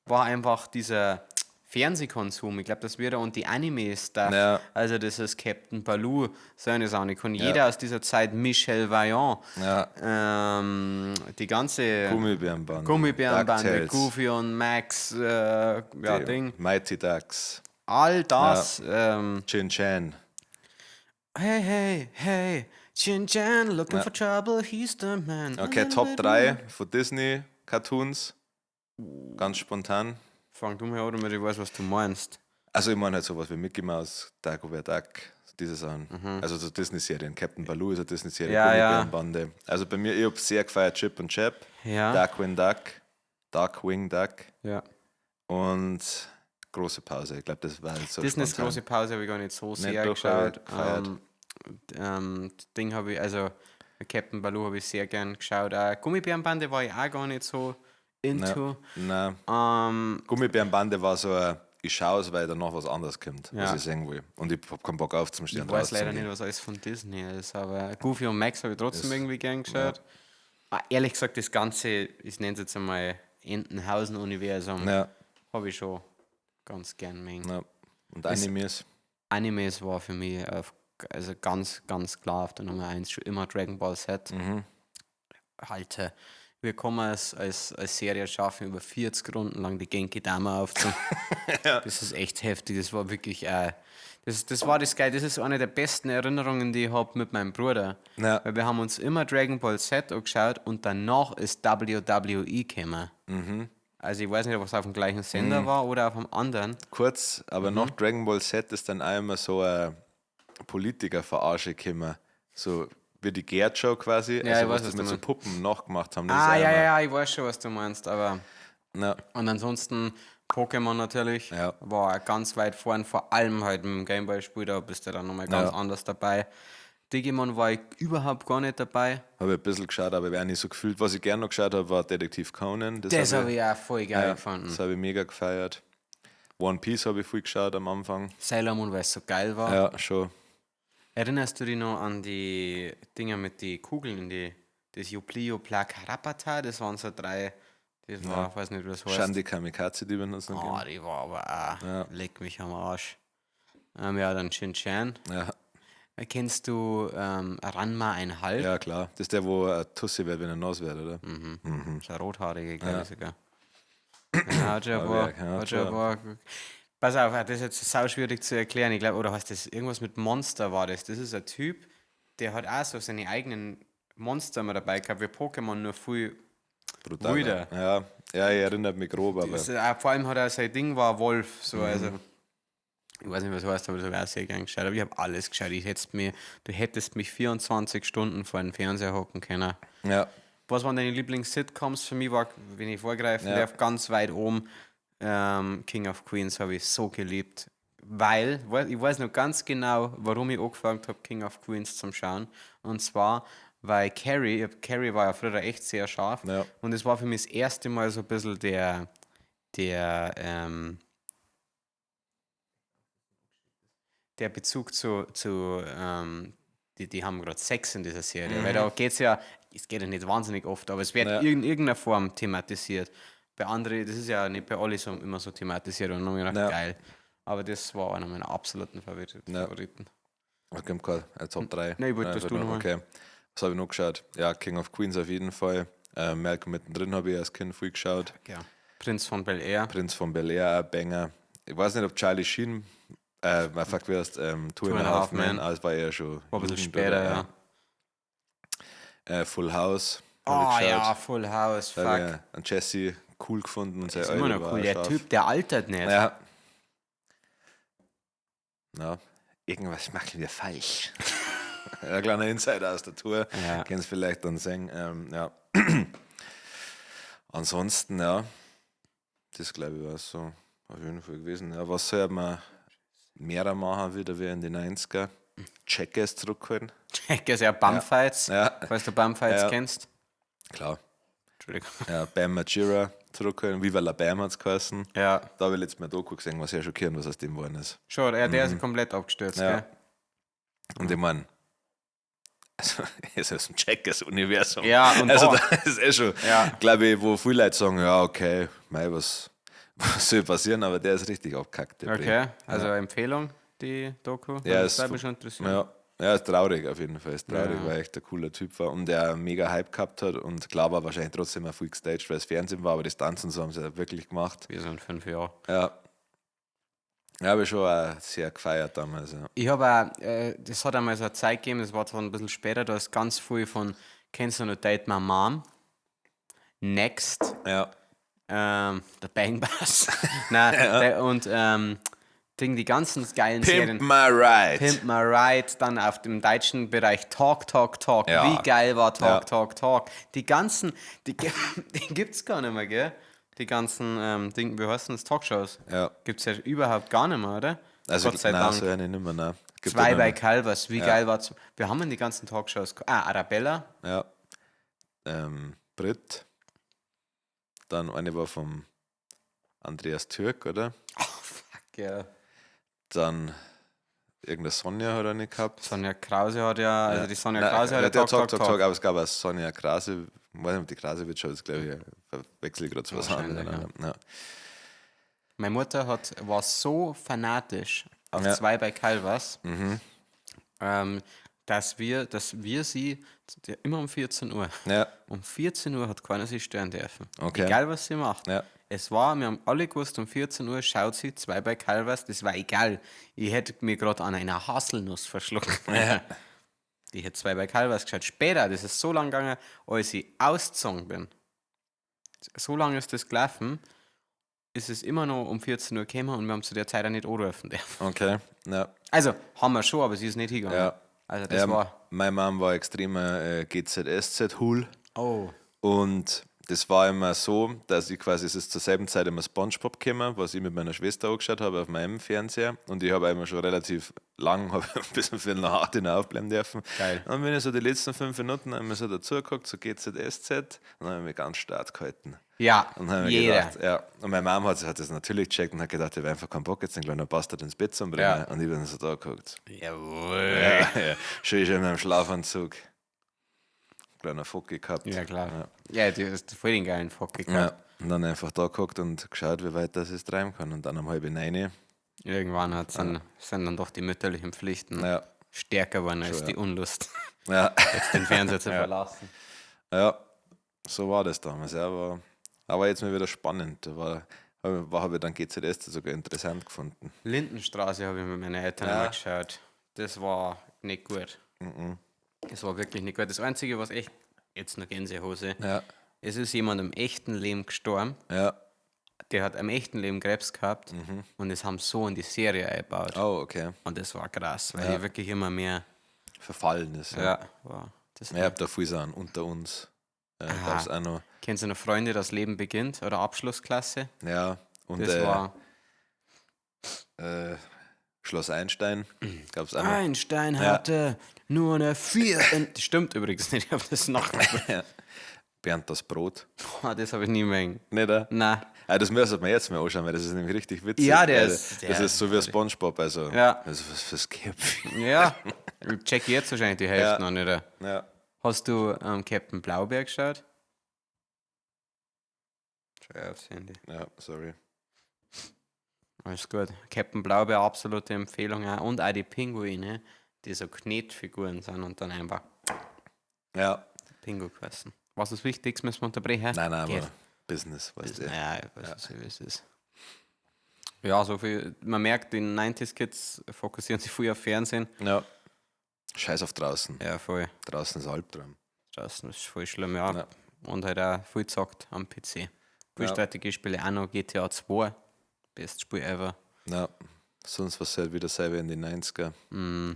S1: war einfach dieser Fernsehkonsum. Ich glaube, dass wir da und die Anime-Stuff,
S2: Ja.
S1: also das ist Captain Baloo, so eine Sache. Ich kann jeder aus dieser Zeit, Michel Vaillant,
S2: ja.
S1: die ganze
S2: Gummibärenbande.
S1: Gummibärenbande,
S2: DuckTales,
S1: Goofy und Max, ja,
S2: die
S1: Ding.
S2: Mighty Ducks,
S1: All das,
S2: Chin Chan.
S1: Hey, hey, hey, Chin Chan, looking for trouble, he's the man.
S2: Okay, Top 3 von Disney Cartoons. Ganz spontan.
S1: Fang du mal an, damit ich weiß, was du meinst.
S2: Also ich meine halt sowas wie Mickey Mouse, Dagobert Duck, diese Sachen. Also so Disney-Serien. Captain Baloo ist eine Disney-Serie,
S1: Mhm. Ja, ja.
S2: Gummibärenbande. Also bei mir, ich habe sehr gefeiert Chip und Chap,
S1: Ja.
S2: Darkwing Duck, Darkwing Duck
S1: Ja.
S2: und große Pause. Ich glaube, das war halt so
S1: Disneys
S2: spontan.
S1: große Pause habe ich gar nicht so sehr
S2: doch, hab ich
S1: geschaut.
S2: gefeiert.
S1: Das Ding habe ich, also Captain Baloo habe ich sehr gern geschaut. Auch Gummibärenbande war ich auch gar nicht so into.
S2: Nein. Gummibärenbande war so ein, ich schaue es, weil danach was anderes kommt, was ich sehen will. Und ich hab keinen Bock aufzustehen.
S1: Ich weiß leider nicht, was alles von Disney ist, aber Goofy und Max habe ich trotzdem irgendwie gern geschaut. Ah, ehrlich gesagt, das ganze, ich nenne es jetzt einmal Entenhausen-Universum,
S2: Ja,
S1: habe ich schon ganz gern mengt.
S2: ja. Und Animes.
S1: Animes war für mich auf, also ganz, ganz klar auf der Nummer 1 schon immer Dragon Ball Z. Alter, wir kommen als Serie schaffen, über 40 Runden lang die Genki Dama aufzunehmen. Das ist echt heftig. Das war wirklich, das war das geil. Das ist eine der besten Erinnerungen, die ich habe mit meinem Bruder.
S2: Ja.
S1: Weil wir haben uns immer Dragon Ball Z angeschaut und danach ist WWE gekommen. Also ich weiß nicht, ob es auf dem gleichen Sender war oder auf einem anderen.
S2: Kurz, aber nach Dragon Ball Z ist dann auch immer so eine Politiker-Verarsche gekommen. So wie die Gerd Show quasi.
S1: Ja,
S2: also
S1: ich
S2: was
S1: weiß,
S2: das
S1: was du
S2: mit so
S1: meinst.
S2: Puppen nachgemacht haben. Das
S1: Ah,
S2: ist auch
S1: ja,
S2: immer-
S1: ja, ja, ich weiß schon, was du meinst, aber
S2: Ja.
S1: Und ansonsten Pokémon natürlich war auch ganz weit vorn, vor allem halt mit dem Gameboy-Spiel, da bist du dann nochmal ganz anders dabei. Digimon war ich überhaupt gar nicht dabei.
S2: Habe ich ein bisschen geschaut, aber ich auch nicht so gefühlt. Was ich gerne noch geschaut habe, war Detektiv Conan.
S1: Das habe ich auch voll geil gefunden.
S2: Das habe ich mega gefeiert. One Piece habe ich viel geschaut am Anfang.
S1: Sailor Moon, weil es so geil war.
S2: Ja, schon.
S1: Erinnerst du dich noch an die Dinger mit den Kugeln, in die, das Juplio Pla Karapata? Das waren so drei, das war, ich weiß nicht, wie das heißt.
S2: Shandi Kamikaze, die wir uns noch
S1: Oh, die war aber auch, leck mich am Arsch. Ja, dann Shin Chan.
S2: gegeben. Ja.
S1: Kennst du Ranma einhalb?
S2: Ja, klar. Das ist der, wo ein Tussi wird, wenn er nass wird, oder?
S1: Mhm. Das ist eine rothaarige, glaube ich sogar. Ja, hat schon ein paar,
S2: Ja,
S1: hat schon ein paar. Pass auf, das ist jetzt sau schwierig zu erklären. Ich glaube, oder heißt das irgendwas mit Monster war das? Das ist ein Typ, der hat auch so seine eigenen Monster immer dabei gehabt, wie Pokémon, nur viel.
S2: Brutal.
S1: Wilder.
S2: Ja, ja, ich erinnere mich grob, aber.
S1: Das, vor allem hat er sein Ding war Wolf, so, also. Ich weiß nicht, was heißt, aber das habe ich auch sehr gern geschaut. Aber ich habe alles geschaut. Du hättest mich 24 Stunden vor den Fernseher hocken können.
S2: Ja,
S1: Was waren deine Lieblings-Sitcoms? Für mich war, wenn ich vorgreifen
S2: Ja.
S1: darf, ganz weit oben King of Queens habe ich so geliebt. Weil, ich weiß noch ganz genau, warum ich angefangen habe, King of Queens zum Schauen. Und zwar, weil Carrie, Carrie war ja früher echt sehr scharf.
S2: Ja.
S1: Und es war für mich das erste Mal so ein bisschen der Bezug zu die haben gerade Sex in dieser Serie. Weil da geht es ja, es geht ja nicht wahnsinnig oft, aber es wird in irgendeiner Form thematisiert. Bei anderen, das ist ja nicht bei alle so, immer so thematisiert und dann habe ich gedacht, geil. Aber das war einer meiner absoluten Favoriten.
S2: Ja. Okay, kein Top 3.
S1: Nein, ich wollte, dass du noch mal.
S2: Okay. Was habe ich noch geschaut? Ja, King of Queens auf jeden Fall. Malcolm mittendrin habe ich als Kind viel geschaut.
S1: Ja. Prinz von Bel Air.
S2: Prinz von Bel Air, auch Banger. Ich weiß nicht, ob Charlie Sheen, fuck, wie heißt, Two and a Half Men, aber es war eher schon.
S1: War ein bisschen
S2: Jugend,
S1: später,
S2: oder?
S1: ja.
S2: Full House. hab
S1: Oh
S2: ich geschaut.
S1: ja, Full House, fuck.
S2: Da hab ich an Jesse cool gefunden und
S1: Ist immer noch cool. Der Typ, der altert nicht.
S2: Ja. Ja. Irgendwas machen wir falsch. Ein kleiner Insider aus der Tour.
S1: Ja.
S2: Kennst vielleicht dann sehen. Ja. Ansonsten, ja. Das glaube ich war so auf jeden Fall gewesen. Ja, was soll man mehr machen wieder wie in den 90er? Jackass zurückholen.
S1: Jackass, ja, Bumfights.
S2: Ja.
S1: Falls du Bumfights
S2: Ja.
S1: kennst.
S2: Klar.
S1: Entschuldigung.
S2: Ja, Bam Margera zurückholen. Viva la Bam hat es geheißen.
S1: Ja.
S2: Da habe ich letztes Mal Doku gesehen, war sehr schockierend, was aus dem geworden ist.
S1: Schon, ja, der ist komplett abgestürzt,
S2: Ja.
S1: gell?
S2: Und ich meine, also, er ist aus dem Jackass-Universum.
S1: Ja, und
S2: also
S1: da-
S2: da ist eh schon,
S1: Ja.
S2: glaube ich, wo viele Leute sagen, ja, okay, mei, was, was soll passieren, aber der ist richtig abgekackt. Der
S1: Okay, also Empfehlung, die Doku.
S2: Ja,
S1: das
S2: ist
S1: würde mich schon interessieren.
S2: Ja, ja, ist traurig auf jeden Fall. Ist traurig,
S1: Ja.
S2: weil er echt ein cooler Typ war und der mega Hype gehabt hat und klar war wahrscheinlich trotzdem auch viel gestaged, weil es Fernsehen war, aber das Tanzen so haben sie ja wirklich gemacht.
S1: Wir sind 5 Jahre.
S2: Ja. Ja, habe ich schon auch sehr gefeiert damals. Ja.
S1: Ich habe auch, das hat einmal so eine Zeit gegeben, das war zwar ein bisschen später, da ist ganz viel von, kennst du noch Date My Mom? Next,
S2: Ja.
S1: der Bang Bus. Nein, der, und Ding, die ganzen geilen Serien.
S2: Pimp My Ride.
S1: Pimp My Ride, dann auf dem deutschen Bereich Talk, Talk, Talk.
S2: Ja.
S1: Wie geil war Talk,
S2: Ja.
S1: Talk, Talk. Die ganzen, die, die gibt's gar nicht mehr, gell? Die ganzen Ding, wie heißen das? Talkshows.
S2: Ja.
S1: Gibt's ja überhaupt gar nicht mehr, oder?
S2: Also,
S1: Gott sei
S2: nein,
S1: Dank.
S2: so eine nicht mehr, nein. Gibt
S1: Zwei
S2: ja
S1: bei
S2: nicht
S1: Calvas, wie geil war Wir haben denn die ganzen Talkshows. Ah, Arabella.
S2: mehr. Ja. Brit. Dann eine war vom Andreas Türk, oder?
S1: Oh, fuck, ja.
S2: Dann irgendeine Sonja hat er nicht gehabt.
S1: Sonja Krause hat ja, also die Sonja
S2: Nein,
S1: Krause hat ja
S2: der Talk, Talk, Talk, aber es gab auch Sonja Krause, ich weiß nicht, ob die Krasewitsch, aber das glaube ich, verwechsel ich gerade zu was
S1: Wahrscheinlich,
S2: anderem. Ja.
S1: Meine Mutter war so fanatisch auf
S2: Ja. Mhm.
S1: zwei bei Calvas, dass wir sie immer um 14 Uhr.
S2: Ja.
S1: Um 14 Uhr hat keiner sie stören dürfen.
S2: Okay.
S1: Egal, was sie macht.
S2: Ja.
S1: Es war, wir haben alle gewusst, um 14 Uhr schaut sie zwei bei Calvas, das war egal. Ich hätte mir gerade an einer Haselnuss verschluckt.
S2: Ja.
S1: Die hätte zwei bei Calvas geschaut. Später, das ist so lange gegangen, als ich ausgezogen bin. So lange ist das gelaufen, ist es immer noch um 14 Uhr gekommen und wir haben zu der Zeit auch nicht anrufen dürfen.
S2: Okay, ja.
S1: Also, haben wir schon, aber sie ist nicht hingegangen.
S2: Ja.
S1: Also, das
S2: Ja,
S1: war.
S2: meine Mom war extremer GZSZ-Hul
S1: Oh.
S2: und Das war immer so, dass ich quasi, es ist zur selben Zeit immer SpongeBob gekommen, was ich mit meiner Schwester angeschaut habe auf meinem Fernseher. Und ich habe immer schon relativ lang, habe bis um 8:15 aufbleiben dürfen.
S1: Geil.
S2: Und dann bin ich so die letzten 5 Minuten immer so dazu geguckt, so GZSZ, und dann habe ich mich ganz stark gehalten.
S1: Ja,
S2: Und dann habe ich
S1: jeder.
S2: gedacht, ja. Und meine Mom hat das natürlich gecheckt und hat gedacht, ich habe einfach keinen Bock, jetzt den kleinen Bastard ins Bett zu bringen.
S1: Ja.
S2: Und ich bin so da geguckt.
S1: Jawohl.
S2: Ja, ja. Schön, schön in meinem Schlafanzug. Kleiner Focki gehabt.
S1: Ja, klar.
S2: Ja.
S1: Ja, du hast voll den geilen Focki gehabt.
S2: Ja. Und dann einfach da geguckt und geschaut, wie weit das es treiben kann. Und dann um 8:30.
S1: Irgendwann sind dann doch die mütterlichen Pflichten
S2: Ja.
S1: stärker geworden als
S2: Schon,
S1: die
S2: ja.
S1: Unlust,
S2: Ja.
S1: jetzt den Fernseher zu verlassen.
S2: Ja, so war das damals. Ja, aber jetzt mal wieder spannend. Da habe ich dann GZS sogar interessant gefunden.
S1: Lindenstraße habe ich mit meinen Eltern
S2: Ja.
S1: immer geschaut. Das war nicht gut. Das war wirklich nicht gut. Das Einzige, was echt, jetzt noch Gänsehose,
S2: Ja.
S1: es ist jemand im echten Leben gestorben,
S2: Ja.
S1: der hat im echten Leben Krebs gehabt und das haben so in die Serie eingebaut.
S2: Oh, okay.
S1: Und das war krass, weil
S2: Ja.
S1: die wirklich immer mehr.
S2: Verfallen ist.
S1: Ja, war das.
S2: Ja, ich hab da viel so einen unter uns. Gab's auch noch.
S1: Kennst du noch Freunde, das Leben beginnt oder Abschlussklasse?
S2: Ja. Und
S1: Das war.
S2: Schloss Einstein gab es auch noch.
S1: Einstein
S2: Ja.
S1: hatte nur eine 4. Das stimmt übrigens nicht, ich habe das noch.
S2: Ja. Bernd das Brot.
S1: Boah, das habe ich nie mehr.
S2: Nicht, oder?
S1: Nein.
S2: Ah, das müssen wir jetzt mal anschauen, weil das ist nämlich richtig witzig.
S1: Ja, der
S2: Weil
S1: ist-
S2: Das
S1: der
S2: ist so wie SpongeBob, also.
S1: Ja.
S2: Also was fürs Köpfchen.
S1: Ja, ich check jetzt wahrscheinlich die Hälfte
S2: Ja.
S1: noch nicht. oder?
S2: Ja.
S1: Hast du Captain Blaubeer geschaut? Schau aufs Handy.
S2: Ja, sorry.
S1: Alles gut. Captain Blaubeer, absolute Empfehlung. Auch. Und auch die Pinguine, die so Knetfiguren sind und dann einfach
S2: Ja.
S1: Pingu kosten. Was ist Wichtigste, müssen wir unterbrechen?
S2: Nein, nein,
S1: Geht.
S2: aber Business, weißt du.
S1: Ja, ich weiß nicht, wie es ist. Ja, so viel. Man merkt, die 90s Kids fokussieren sich viel auf Fernsehen.
S2: Ja. Scheiß auf draußen.
S1: Ja, voll.
S2: Draußen ist Albtraum.
S1: Draußen ist voll schlimm, ja.
S2: Ja.
S1: Und halt auch viel zockt am PC. Viel
S2: Ja.
S1: Strategiespiele auch noch, GTA 2. Best Spiel ever.
S2: Ja. Sonst was halt wieder selber in die 90er.
S1: Mm.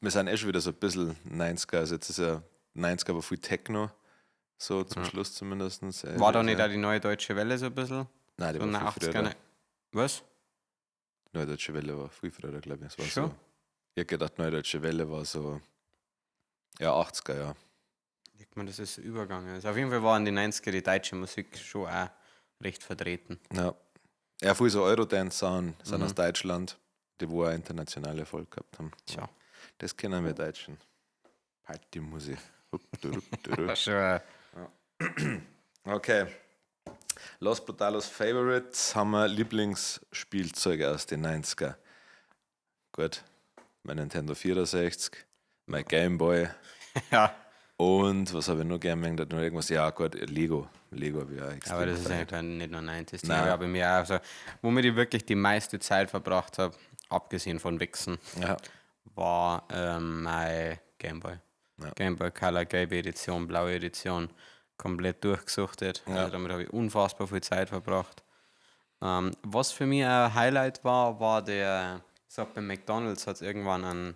S2: Wir sind eh schon wieder so ein bisschen 90er. Also jetzt ist ja 90er, aber viel Techno. So zum Schluss zumindest.
S1: War da nicht auch die neue Deutsche Welle so ein bisschen?
S2: Nein, die
S1: So in
S2: war
S1: den
S2: viel früher.
S1: 80ern. Was?
S2: Neue Deutsche Welle war viel früher, glaube ich. Es war
S1: Schon?
S2: so. Ich hab gedacht, Neue Deutsche Welle war so. Ja, 80er, ja.
S1: Ich meine, das ist Übergang. Also auf jeden Fall war in den 90er die deutsche Musik schon auch recht vertreten.
S2: Ja, ja viel so Eurodance-Sound sind aus Deutschland, die wo auch international Erfolg gehabt haben.
S1: Tja.
S2: Das kennen wir Deutschen. Partymusik.
S1: Das ist schon,
S2: Okay. Los Brutalos Favorites haben wir Lieblingsspielzeuge aus den 90er. Gut. Mein Nintendo 64, mein Game Boy
S1: ja.
S2: und was habe ich noch gern gemacht? Noch irgendwas? Ja, gut, Lego. Lego habe ich auch extrem
S1: Aber das ist
S2: gefeiert.
S1: eigentlich nicht nur 90s.
S2: Nein.
S1: Nein. bei mir auch. Also, womit ich wirklich die meiste Zeit verbracht habe, abgesehen von Wichsen,
S2: Ja,
S1: war mein Gameboy.
S2: Ja.
S1: Gameboy Color, gelbe Edition, blaue Edition, komplett durchgesuchtet.
S2: Ja.
S1: Also damit habe ich unfassbar viel Zeit verbracht. Was für mich ein Highlight war, war der, ich sag, bei McDonald's hat es irgendwann einen,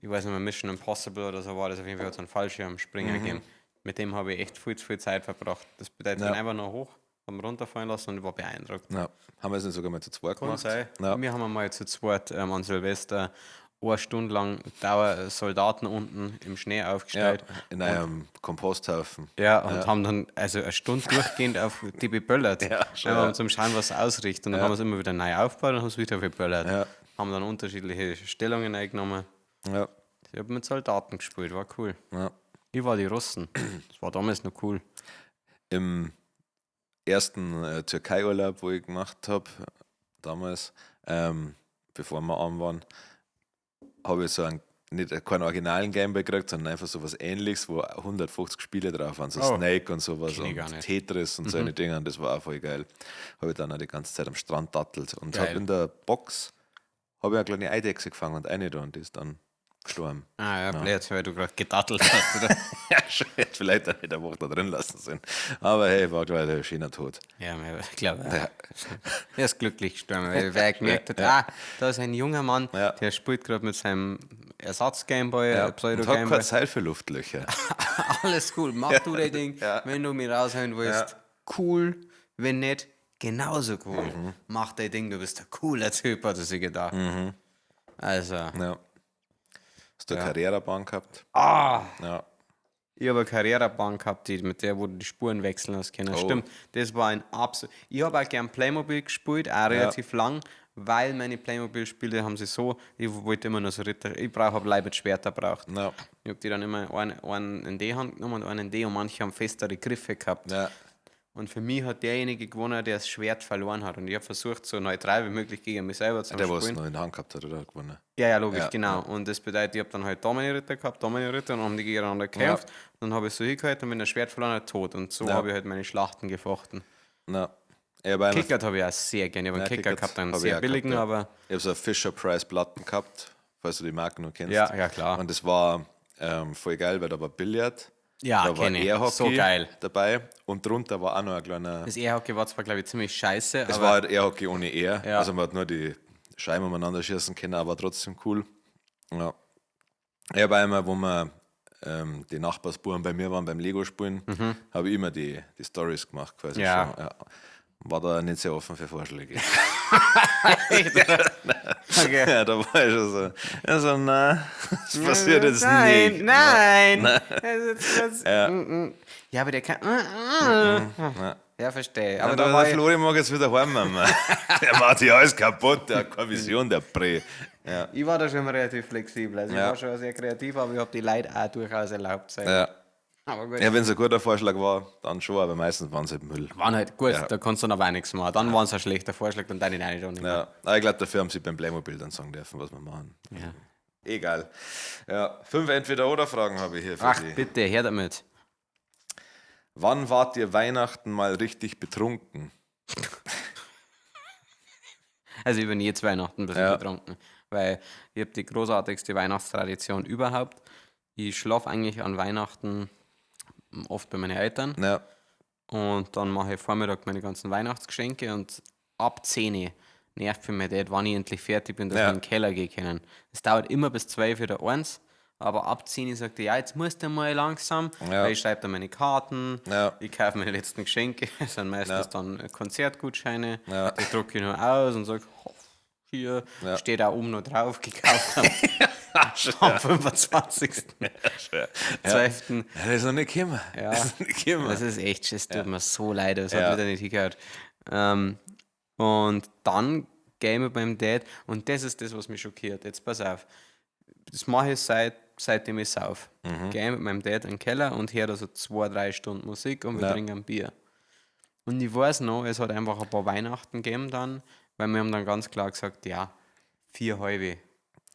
S1: ich weiß nicht mehr, Mission Impossible oder so war das, auf jeden Fall hat es einen Fallschirmspringer gegeben. Mit dem habe ich echt viel zu viel Zeit verbracht. Das bedeutet, ich
S2: Ja.
S1: bin einfach nur hoch, haben runterfallen lassen und ich war beeindruckt.
S2: ja. Haben wir es nicht sogar mal zu zweit
S1: Kann
S2: gemacht?
S1: sein.
S2: Ja.
S1: Wir haben einmal zu zweit an Silvester eine Stunde lang Dauer Soldaten unten im Schnee
S2: Ja,
S1: aufgestellt.
S2: in einem Komposthaufen.
S1: Ja, und haben dann also eine Stunde durchgehend auf die beböllert.
S2: Ja, schon,
S1: Einfach
S2: ja.
S1: um zum Schauen, was ausrichtet. Und dann haben wir es immer wieder neu aufgebaut und haben es wieder beböllert.
S2: Ja.
S1: Haben dann unterschiedliche Stellungen eingenommen.
S2: Ja,
S1: Ich habe mit Soldaten gespielt, war cool.
S2: ja.
S1: Ich war die Russen. Das war damals noch cool.
S2: Im ersten Türkei-Urlaub, wo ich gemacht habe, damals, bevor wir arm waren, habe ich so einen, nicht keinen originalen Gameboy gekriegt, sondern einfach so was ähnliches, wo 150 Spiele drauf waren, so
S1: Oh.
S2: Snake und sowas
S1: Kenn ich gar
S2: und
S1: nicht.
S2: Tetris und solche Dinge. Und das war auch voll geil. Habe ich dann auch die ganze Zeit am Strand dattelt und
S1: Geil.
S2: habe in der Box habe ich eine kleine Eidechse gefangen und eine da und die ist dann gestorben.
S1: Ah ja, blöd, weil du gerade gedattelt hast, oder?
S2: Ja, schon, hätte vielleicht auch nicht eine Woche da drin lassen sollen. Aber hey, war gleich ein schöner Tod.
S1: Ja, ich glaube, ja. Er ist glücklich gestorben, weil er gemerkt hat, ah, da ist ein junger Mann,
S2: Ja.
S1: der spielt gerade mit seinem Ersatz-Gameboy,
S2: Ja, und hat
S1: Pseudo-Gameboy.
S2: keine Zeit für Luftlöcher.
S1: Alles cool, mach du dein Ding,
S2: Ja.
S1: wenn du mich raushauen willst,
S2: Ja.
S1: Cool, wenn nicht, genauso cool. Mach dein Ding, du bist ein cooler Typ, hat er sich gedacht. Also,
S2: Ja. Hast du eine Carrera-Bahn gehabt?
S1: ah,
S2: Ja.
S1: ich habe eine Carrera-Bahn gehabt, die, mit der, wo du die Spuren wechseln hast können.
S2: Oh.
S1: Stimmt, das war ein absolut. Ich habe auch gern Playmobil gespielt, auch relativ lang, weil meine Playmobil-Spiele haben sie so, ich wollte immer nur so Ritter, ich brauche, habe Leib mit Schwerter braucht.
S2: Ja.
S1: Ich habe die dann immer einen in die Hand genommen und einen in die und manche haben festere Griffe gehabt.
S2: Ja.
S1: Und für mich hat derjenige gewonnen, der das Schwert verloren hat. Und ich habe versucht, so neutral wie möglich gegen mich selber zu
S2: Der, was es
S1: spielen.
S2: noch in der Hand gehabt hat, oder? Hat gewonnen.
S1: Ja, ja, logisch,
S2: Ja,
S1: genau. Und das bedeutet, ich habe dann halt da meine Ritter gehabt, da meine Ritter und haben die gegeneinander gekämpft. Und dann habe ich so hingehalten und wenn das Schwert verloren hat, tot. Und so
S2: Ja.
S1: habe ich halt meine Schlachten gefochten.
S2: Ja. Ich habe einmal-
S1: Kickert habe ich auch sehr gerne. Ich habe einen
S2: Ja,
S1: Kicker
S2: Kickert
S1: gehabt, einen
S2: hab ich
S1: sehr
S2: auch
S1: billigen,
S2: gehabt, ja.
S1: aber
S2: Ich habe so Fisher Price Platten gehabt, falls du die Marken noch kennst.
S1: Ja, ja, klar.
S2: Und das war voll geil, weil da war Billard,
S1: Ja,
S2: da war
S1: kenn ich.
S2: Airhockey
S1: So geil.
S2: dabei und drunter war auch noch ein kleiner.
S1: das Airhockey war zwar, glaube ich, ziemlich scheiße,
S2: Es
S1: aber
S2: war halt Airhockey ohne Air,
S1: Ja.
S2: also man hat nur die Scheiben umeinander schießen können, aber trotzdem cool. Ja. Ich habe einmal, wo wir die Nachbarsbuben bei mir waren beim Lego spielen, habe ich immer die Stories gemacht quasi
S1: Mhm. Ja.
S2: schon. Ja. War da nicht sehr offen für Vorschläge.
S1: okay.
S2: Ja, da war ich schon so, ja, so nein, das passiert jetzt
S1: nein,
S2: nicht.
S1: Nein, Das ist, das, ja. Ja, aber der kann. Ja, verstehe. Aber
S2: Aber
S1: da
S2: da
S1: war
S2: der
S1: ich,
S2: Flori mag jetzt wieder heim, Mama. Der macht ja alles kaputt, der hat keine Vision, der Prä. Ja.
S1: ich war da schon immer relativ flexibel. Also ich
S2: Ja.
S1: war schon sehr kreativ, aber ich habe die Leute auch durchaus erlaubt. Sein.
S2: Ja,
S1: Aber gut.
S2: ja wenn es ein guter Vorschlag war, dann schon, aber meistens waren es halt Müll.
S1: Waren halt gut,
S2: Ja.
S1: da kannst du noch auch nichts machen. Dann war es ein schlechter Vorschlag, dann deine ich auch nicht mehr.
S2: Ja, aber ich glaube, dafür haben sie beim Playmobil dann sagen dürfen, was wir machen.
S1: Ja.
S2: Egal. Ja, 5 Entweder-Oder-Fragen habe ich hier für
S1: Ach,
S2: dich.
S1: bitte, her damit.
S2: Wann wart ihr Weihnachten mal richtig betrunken?
S1: Also ich bin jetzt Weihnachten ein bisschen
S2: Ja.
S1: betrunken, weil ich habe die großartigste Weihnachtstradition überhaupt. Ich schlafe eigentlich an Weihnachten oft bei meinen Eltern.
S2: Ja,
S1: Und dann mache ich Vormittag meine ganzen Weihnachtsgeschenke und ab 10 Uhr nervt für mich Dad, wann ich endlich fertig bin, dass
S2: Ja.
S1: wir in den Keller gehen können. Es dauert immer bis 12 oder 1, aber ab 10 Uhr sagt er, ja, jetzt musst du mal langsam,
S2: Ja.
S1: weil ich schreibe dann meine Karten,
S2: Ja.
S1: ich kaufe meine letzten Geschenke, das sind meistens
S2: Ja.
S1: dann Konzertgutscheine,
S2: Ja.
S1: die drucke ich nur aus und sage, hier
S2: Ja.
S1: steht auch oben noch drauf, gekauft am 25. 12.
S2: Ja, das ist noch nicht gekommen.
S1: Ja.
S2: Das ist noch nicht gekommen.
S1: Das ist echt, es tut mir so leid, das
S2: Ja.
S1: hat wieder nicht hingehört. Und dann gehe ich mit meinem Dad und das ist das, was mich schockiert. Jetzt pass auf. Das mache ich seitdem ich sauf.
S2: Mhm.
S1: Gehe mit meinem Dad in den Keller und höre da so 2, 3 Stunden Musik und wir
S2: Ja.
S1: trinken ein Bier. Und ich weiß noch, es hat einfach ein paar Weihnachten gegeben dann, weil wir haben dann ganz klar gesagt, ja, 4 halbe.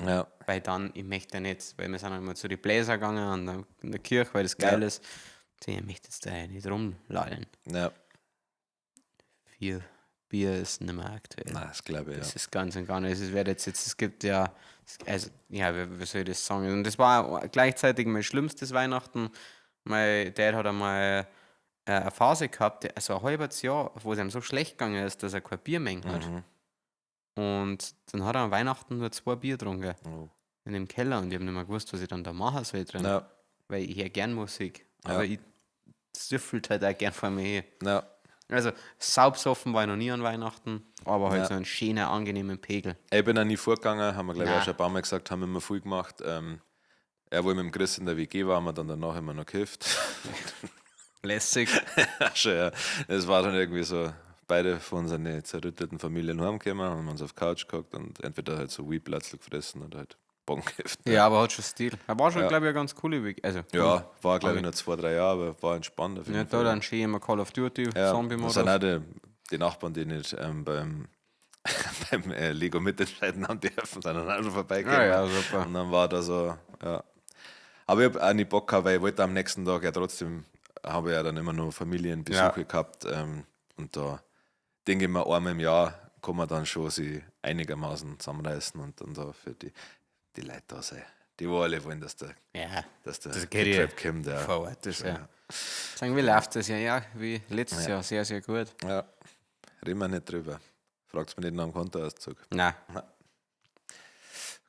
S2: Ja.
S1: Weil dann, ich möchte ja nicht, weil wir sind einmal zu den Bläser gegangen an der, in der Kirche, weil das geil
S2: Ja.
S1: ist. Ich möchte jetzt da ja nicht rumlallen.
S2: Ja.
S1: 4 Bier ist nicht mehr aktuell.
S2: Nein, das glaube ich, ja.
S1: Das ist ganz und gar nicht. Es wird jetzt, es gibt ja, also, ja, wie soll ich das sagen? Und das war gleichzeitig mein schlimmstes Weihnachten. Mein Dad hat einmal eine Phase gehabt, also ein halbes Jahr, wo es ihm so schlecht gegangen ist, dass er kein Bier mehr hat.
S2: Mhm.
S1: Und dann hat er an Weihnachten nur 2 Bier getrunken.
S2: Oh.
S1: In dem Keller und ich habe nicht mehr gewusst, was ich dann da machen soll drin.
S2: Ja.
S1: Weil ich höre gern Musik.
S2: Ja.
S1: Aber ich süffelt halt auch gern vor mir her.
S2: Ja.
S1: Also, saubsoffen war ich noch nie an Weihnachten, aber halt
S2: Ja.
S1: so einen schönen, angenehmen Pegel.
S2: Ich bin auch nie vorgegangen, haben wir glaube ich
S1: Nein.
S2: auch schon ein paar Mal gesagt, haben immer viel gemacht. Er, wo ich mit dem Chris in der WG war, haben wir dann danach immer noch gekifft.
S1: Lässig.
S2: Schon, ja. Es war dann irgendwie so, beide von unseren zerrütteten Familien heimgekommen, haben uns auf die Couch gehockt und entweder halt so Weed-Platzl gefressen oder halt Bon gekifft.
S1: Ja, aber hat schon Stil. Er war schon,
S2: Ja.
S1: glaube ich, eine ganz coole WG. Also,
S2: Ja, war glaube
S1: Aber-
S2: ich nur 2, 3 Jahre, aber war entspannt auf jeden
S1: Ja, da
S2: Fall.
S1: dann schön immer Call of Duty,
S2: Ja,
S1: Zombie-Modus.
S2: das sind auch die Nachbarn, die nicht beim, beim Lego mitentscheiden haben dürfen, sondern einfach vorbeigekommen.
S1: Ja, ja, super.
S2: Und dann war da so, ja. Aber ich habe auch nicht Bock gehabt, weil ich wollte am nächsten Tag ja trotzdem, habe ich ja dann immer nur Familienbesuche
S1: Ja.
S2: gehabt. Und da denke ich mir, einmal im Jahr kann man dann schon sich einigermaßen zusammenreißen und dann da für die Leute da sein. Die, wo alle wollen, dass der,
S1: Ja,
S2: dass der
S1: Das geht ja
S2: Trap kommt. Ja.
S1: vor Ort ist, ja. Sagen, wie läuft das ja? Ja, wie letztes Jahr, sehr, sehr gut.
S2: Ja, reden wir nicht drüber. Fragt mich nicht nach dem Kontoauszug.
S1: Nein,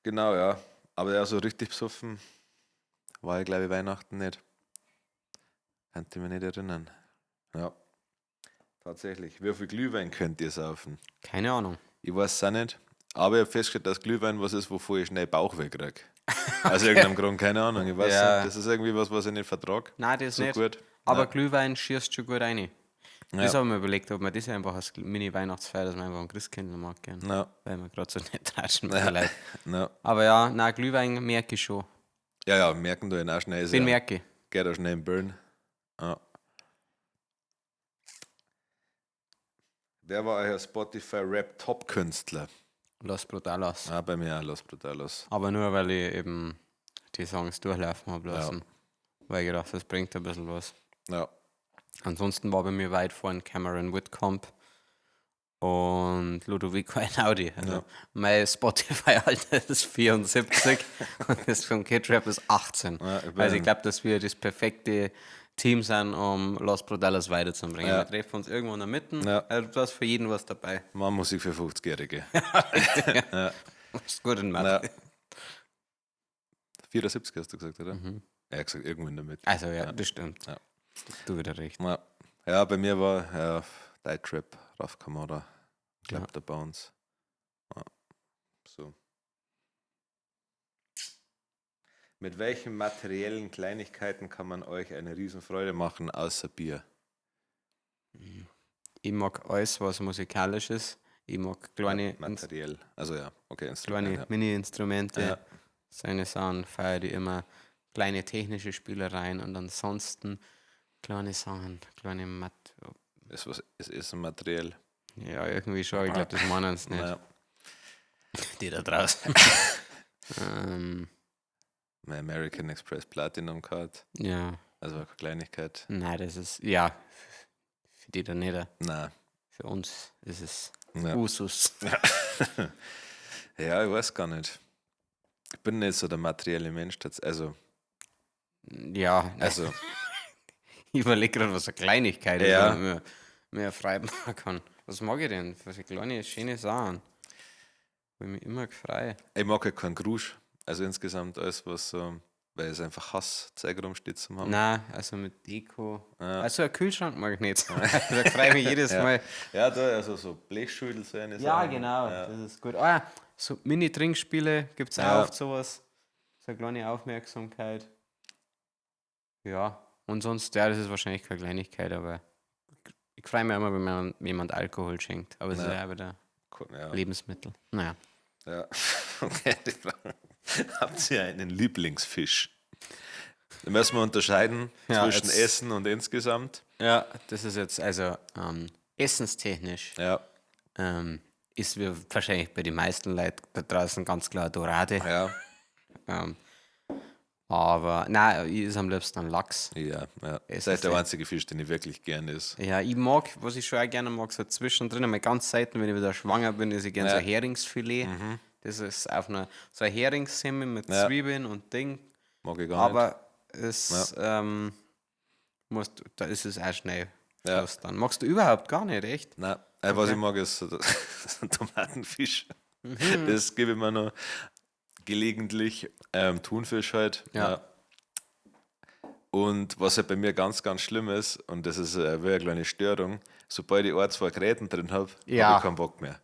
S2: Genau, ja. Aber ja, so richtig besoffen war ich, glaube ich, Weihnachten nicht. Könnte ich mich nicht erinnern. Ja. Tatsächlich. Wie viel Glühwein könnt ihr saufen?
S1: Keine Ahnung.
S2: Ich weiß es auch nicht. Aber ich habe festgestellt, dass Glühwein was ist, wovor ich schnell Bauchweh kriege. Aus irgendeinem Grund, keine Ahnung. Ich weiß nicht. Das ist irgendwie was, was ich nicht vertrage.
S1: Nein, das
S2: so
S1: nicht.
S2: gut.
S1: Aber
S2: Nein.
S1: Glühwein schießt schon gut rein. Das
S2: Ja.
S1: habe ich mir überlegt, ob man das einfach als Mini-Weihnachtsfeier, dass man einfach einen Christkindl mag gern.
S2: Ja.
S1: Weil wir gerade so nicht tratschen mit den Leuten.
S2: Ja.
S1: Aber ja, nein, Glühwein merke ich schon.
S2: Ja, ja, merken du ihn auch schnell. Ist
S1: Den
S2: ja,
S1: merke ich.
S2: Geht auch schnell im Burn. Ja. Wer war euer Spotify Rap Top Künstler?
S1: Los Brutalos.
S2: Ah, bei mir auch Los Brutalos.
S1: Aber nur, weil ich eben die Songs durchlaufen habe lassen. Weil ich gedacht, das bringt ein bisschen was.
S2: Ja.
S1: Ansonsten war bei mir weit vorn Cameron Whitcomb und Ludovico Einaudi. Also
S2: Ja.
S1: mein Spotify-Alter ist 74 und das vom Kid Rap ist 18.
S2: Ja, ich bin-
S1: also ich glaube, dass wir das perfekte Team sind, um Los Brutalos weiterzubringen.
S2: Ja.
S1: Wir treffen uns irgendwo in der Mitte.
S2: Ja.
S1: Also da ist für jeden was dabei.
S2: Mann, Musik für 50-Jährige.
S1: Ist gut in Mathe.
S2: Ja. 74 hast du gesagt, oder?
S1: Mhm.
S2: Er hat gesagt, irgendwo in der Mitte.
S1: Also ja, das stimmt.
S2: Ja.
S1: Du wieder recht.
S2: Ja. Ja, bei mir war ja, Die Trip, Raf Kamora, Clap
S1: Ja.
S2: the Bones. Ja. So. Mit welchen materiellen Kleinigkeiten kann man euch eine Riesenfreude machen, außer Bier?
S1: Ich mag alles, was musikalisch ist. Ich mag kleine,
S2: Ja, materiell. Also ja, okay, Instrument,
S1: kleine
S2: ja.
S1: Mini-Instrumente.
S2: Ja.
S1: Seine Sachen feiere ich immer. Kleine technische Spielereien und ansonsten kleine Sachen, kleine Mat.
S2: Ist, was, ist Essen materiell?
S1: Ja, irgendwie schon. Ich glaube, das meinen sie nicht.
S2: Naja,
S1: Die da draußen.
S2: mein American Express Platinum Card,
S1: ja,
S2: also eine Kleinigkeit.
S1: nein, das ist, ja, für die da nicht.
S2: Nein.
S1: Für uns ist es
S2: Ja.
S1: Usus.
S2: Ja, ich weiß gar nicht. Ich bin nicht so der materielle Mensch. Also,
S1: Ja,
S2: also
S1: ich überlege gerade, was eine Kleinigkeit ist,
S2: Ja.
S1: wo man mir frei machen kann. Was mag ich denn? Für so kleine, schöne Sachen. Wo ich mich immer frei.
S2: ich mag halt keinen Grusch. Also insgesamt alles, was so, weil es einfach Hass, Zeug rumsteht zum haben.
S1: Nein, also mit Deko.
S2: Ja.
S1: Also ein Kühlschrank mag ich nicht. Da freue ich mich jedes Mal.
S2: Ja, da, also so Blechschüttel so eine
S1: Ja,
S2: Sachen.
S1: genau,
S2: Ja.
S1: das ist gut. Ah ja, so Mini-Trinkspiele gibt es auch
S2: Ja.
S1: oft sowas. So eine kleine Aufmerksamkeit. Ja, und sonst, ja, das ist wahrscheinlich keine Kleinigkeit, aber ich freue mich immer, wenn mir jemand Alkohol schenkt. Aber es ist
S2: Ja.
S1: ja auch wieder
S2: Cool, Ja.
S1: Lebensmittel. Naja.
S2: Ja. Okay, die Frage. Habt ihr einen Lieblingsfisch? Da müssen wir unterscheiden
S1: Ja,
S2: zwischen
S1: jetzt-
S2: Essen und insgesamt.
S1: Ja, das ist jetzt also essenstechnisch
S2: Ja,
S1: ist wir wahrscheinlich bei den meisten Leuten da draußen ganz klar Dorade.
S2: ja,
S1: Aber nein, ich esse am liebsten einen Lachs.
S2: ja. ja.
S1: Es
S2: Das ist
S1: ist
S2: der
S1: ja-
S2: einzige Fisch, den ich wirklich gern esse.
S1: Ja, ich mag, was ich schon auch gerne mag, so zwischendrin, einmal ganz selten, wenn ich wieder schwanger bin, esse ich gerne
S2: Ja.
S1: so ein Heringsfilet. Das ist auf einer, so ein Heringssemmel mit
S2: Ja.
S1: Zwiebeln und Ding.
S2: Mag ich gar nicht.
S1: Aber es musst, da ist es auch schnell
S2: Ja.
S1: Schluss dann. Magst du überhaupt gar nicht, echt?
S2: Nein, was ich mag, ist so so ein Tomatenfisch.
S1: Mhm.
S2: Das gebe ich mir noch gelegentlich. Thunfisch halt.
S1: Ja.
S2: Und was halt bei mir ganz, ganz schlimm ist, und das ist wie eine kleine Störung, sobald ich ein, zwei Gräten drin habe,
S1: Ja.
S2: habe ich keinen Bock mehr.